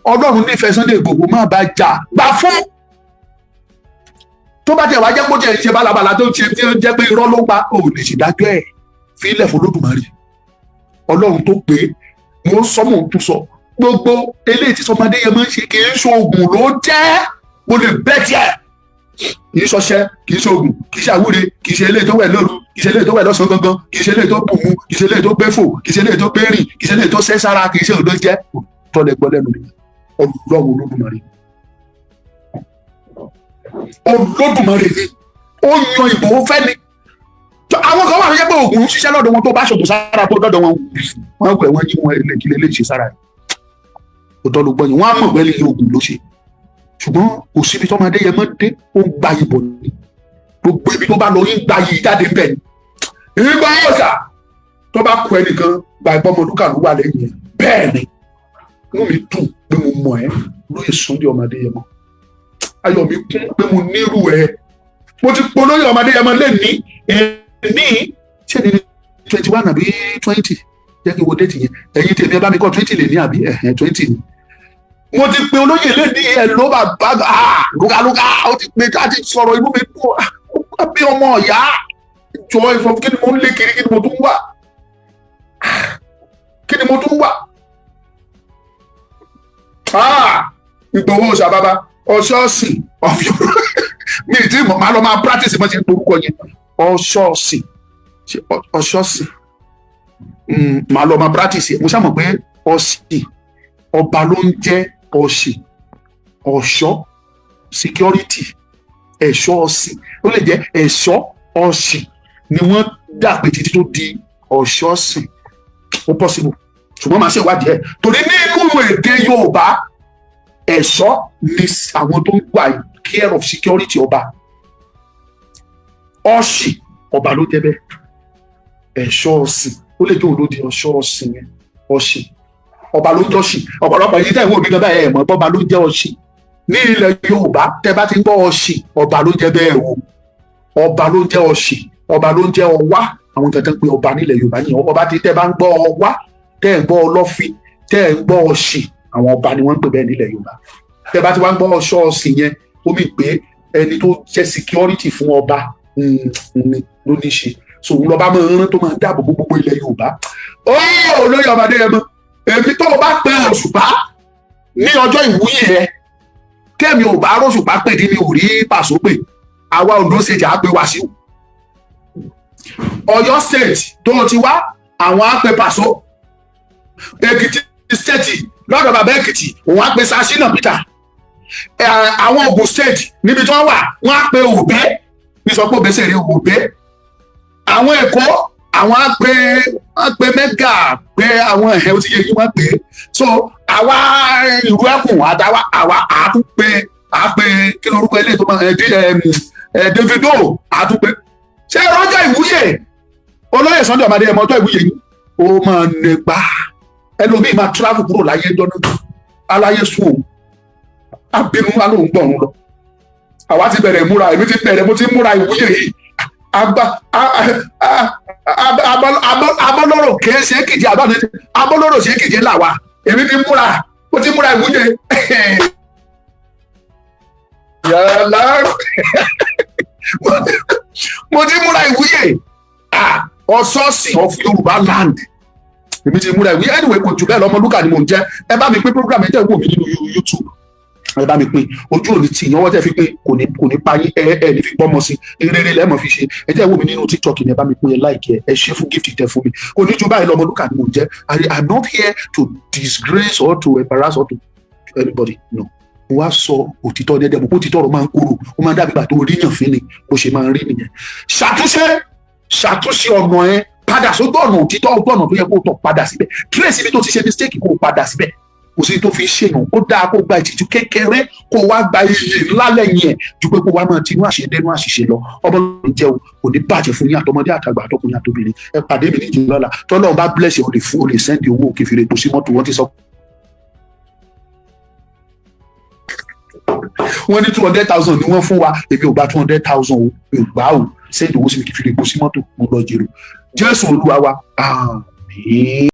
Ọlọ́run nífẹ̀ẹ́ Sunday Igboho, má bá jà, gbà fún. Tó bá tiẹ̀ wá jẹ́ kó tiẹ̀ ṣe bálabàla tó ṣe, tí ó jẹ́ pé irọ́ ló ń pa, ò lè ṣèdájọ́ ẹ̀. Fílẹ̀ fún Olódùmarè, Ọlọ́run tó pé. Mo ń sọ, mò ń tún sọ, gbogbo eléyìí tí sọmọdé yẹn máa ń ṣe, kì í ṣoògùn ló jẹ́. Mo lè bẹ́ tiẹ̀, kì í ṣọṣẹ, kì í ṣoògùn, kì í ṣe àwúre, kì í ṣe eléyìí tó wẹ̀ lóru, kì í ṣe eléyìí tó wẹ̀ lọ́sàn-án gangan, kì í ṣe eléyìí tó bù mu, kì í ṣe eléyìí tó gbé fò, kì í ṣe eléyìí tó gbé rìn, kì í ṣe eléyìí tó sẹ́ sára, kì í ṣe òdo jẹ́. Òótọ́ lẹ gbọ́ lẹ́nu mi. Ọlọ́run Olódùmarè, Olódùmarè ni ó yan Ìgbòho fẹ́ ni. Àwọn kan wà tó jẹ́ pé oògùn ń ṣiṣẹ́ lọ́dọ̀ wọn. Tó bá ṣògùn sára tó dọ́dọ̀ wọn, wọ́n pẹ̀ wọ́n yí wọn ilé lè ṣe sára ẹ̀. Òótọ́ ló gbọ́ yẹn. Wọ́n á mọ̀ pé lè oògùn ló ṣe, ṣùgbọ́n kò síbi tọ́mọdé yẹn mọ́ dé, ó ń gba ìbò ní gbogbo ibi tó bá lọ, ń gba yìí jáde ń bẹ̀ ni. Ìgbà ọ̀sà tó bá kọ ẹnìkan gba ìbọn, ọmọlúkà ló wà lẹ́yìn ẹ̀. Bẹ́ẹ̀ ni inú mi dùn pé mo mọ̀ ẹ́, lóye Sunday ọmọdé yẹn mọ́. Ayọ̀ mi kún pé mo nírú ẹ. Mo ti polóyè ọmọdé yẹn mọ́ lẹ́ni ní ṣé ní 21 àbí 20? Jẹ́ kí n wo date yẹn. Ẹ̀yin tèmi, ẹ bá mi kọ́ 20 lè ní àbí ẹ̀hẹ́n 20 ni. Mo ti pe olóyè lẹ́ni ẹ̀ ló bá bá lúkálúká. Ó ti pe ká ti sọ̀rọ̀, inú mi dùn bí ọmọ ọ̀yá. Jọ ìsọ, kí ni mo ń lé kiri? Kí ni mo tún wà? Kí ni mo tún wà? Ìgbòho ṣàbàbà ọṣọ́ọ̀sì ọ̀fíò mi tí mo máa lọ máa practice bó ṣe ń porúkọ yẹn. Ọṣọ́ọ̀sì, ọṣọ́ọ̀sì, máa lọ máa practice ẹ̀. Mo ṣàmọ̀ pé ọ̀sì, ọba ló ń jẹ́ ọ̀sì, ọ̀ṣọ́, security, ẹ̀ṣọ́ ọ̀sì. Ó lè jẹ́ ẹ̀ṣọ́ ọ̀sì ni wọ́n dà pé títí tó di ọ̀ṣọ́sìn. Ó possible, ṣùgbọ́n màá ṣe ìwádìí ẹ̀, torí nínú èdè Yorùbá, ẹ̀ṣọ́ ni àwọn tó ń wà care of security ọba. Ọ̀sì, ọba ló jẹ́ bẹ́ẹ̀. Ẹ̀ṣọ́ ọ̀sìn, ó lè jẹ́ òun ló di ọ̀ṣọ́ ọ̀sìn yẹn. Ọ̀sìn, ọba ló ń jẹ́ ọ̀sìn. Ọ̀pọ̀lọpọ̀ yìí tẹ̀ ń wò mí gan báyìí, ẹ̀ mọ̀ bọ́ba ló ń jẹ́ ọ̀sìn ní ilẹ̀ Yorùbá. Tẹ́ bá ti ń gbọ́ ọ̀sìn, ọba ló ń jẹ́ bẹ́ẹ̀ o. Ọba ló ń jẹ́ ọ̀sìn, ọba ló ń jẹ́ ọwá. Àwọn kankan pé ọba nílẹ̀ Yorùbá nìyẹn. Ọba tí tẹ́ bá ń gbọ́ ọwá, tẹ́ ń gbọ́ ọlọ́fin, tẹ́ ń gbọ́ ọ̀sìn, àwọn ọba ni wọ́n ń pè bẹ́ẹ̀ nílẹ̀ Yorùbá. Tẹ́ bá ti wá ń gbọ́ ọ̀ṣọ́ ọ̀sìn yẹn, ó mì pé ẹni tó jẹ́ security fún ọba ni ló ní ṣe. So òun lọ́ba máa ń rán tó máa ń dáàbò bo gbogbo ilẹ̀ Yorùbá. Ó olóyè ọmọdé yẹn mọ èmi. Tó o bá pẹ́ Òṣùpá ní ọjọ́ ìwúyè ẹ, kẹ́mi ò bá rọ́ṣùpá pè tí mi ò rí pàṣọ pè, àwa Ondo State á pè Wàsíù. Ọ̀yọ́ State tó o ti wá, àwọn á pè pàṣọ. Èkìtì State, lọ́dọ̀ bàbá Èkìtì, òun á pè Sashina Peter. Àwọn Ògùn State, níbi tí wọ́n wà, wọ́n á pè Òbẹ́ ní sọ pé Òbẹ́ sèré Òbẹ́. Àwọn Èkó, àwọn á pè mẹ́gà, pé àwọn ẹ̀hẹ́ ó ti yẹ kí wọ́n pè é. So àwa ìlú ẹkùn àtàwa, àwa àtúnpè àpè kí lorúkọ ilé tó máa ẹ Davido àtúnpè. Ṣé rọjò ìwúyè olóyè Sunday ọmọdé ẹmọ ọjọ́ ìwúyè yìí, ó máa nípa ẹlòmíì máa travel kúrò láyé dọ́nà aláyé sùn, òun abínú alóhùn gbọ̀run lọ. Àwa ti bẹ̀rẹ̀ múra, èmi ti bẹ̀rẹ̀, mo ti múra ìwúyè yìí. Abọ́lọ́rọ̀ kìí ṣe kìjì, abọ́lọ́rọ̀ ṣe kìjì làwà. Èmi ti múra, ó ti múra ìwúyè yàrá, mo ti múra ìwúyè ọ̀sọ́ọ̀sì of Yorùbá land. Èmi ti múra ìwúyè. Anyway, kò jù bẹ́ẹ̀ lọ́mọ lúkà ni mò ń jẹ́. Ẹ bá mi pín program ẹ jẹ́ wò mí nínú YouTube, ẹ bá mi pín. Ojú òní tí ìyànwọ́ tẹ́ fi pín kò ní pa yín, ẹ ní fi gbọ́mọ sí rere lẹ́mọ̀ fi ṣe. Ẹ jẹ́ wò mí nínú TikTok ni, ẹ bá mi pín, ẹ like ẹ. Ẹ ṣe fún gift tẹ fún mi. Kò ní ju báyìí lọ́mọ lúkà ni mò ń jẹ́. I am not here to disgrace or to embarrass or to anybody, no. Mo wá sọ òtítọ́ dẹ́dẹ́ mo kó òtítọ́ ọ̀rọ̀ máa ń korò, ó máa ń dàbí ìgbà tó ríyàn fín ni, bó ṣe máa ń rí nìyẹn. Ṣàtúnṣe, ṣàtúnṣe ọ̀nà ẹ, padà sójú ọ̀nà òtítọ́, ojú ọ̀nà tó yẹ kó tọ̀, padà síbẹ̀. Trace ibi tó ti ṣe mistake, kó padà síbẹ̀. Kò sí tó fi ṣèyàn. Ó dáa kó gba ìtìjú kékeré, kó wá gba iyì ńlá lẹ́yìn ẹ̀, ju pé kó wá máa tinú àṣedénú àṣìṣe lọ. Ọmọ lórí jẹ́ o, kò ní bàjẹ́ fún yín, àtọmọdé àtàgbà, àtọkùnrin àtobìnrin. Ẹ pàdé mi ní ìjìnlẹ̀ lọ́la. Tọ́lọ́run bá bless ẹ, o lè fún, o lè send owó kẹfìrè kò sí mọ́tò. Wọ́n ti sọ wọ́n ní 200,000 ni wọ́n fún wa. Èmi ò gba 200,000 o, mi ò gbà o. Send owó sí mi kẹfìrè kò sí mọ́tò, mo lọ jèrò. Jésù Olúwa wa, àmín.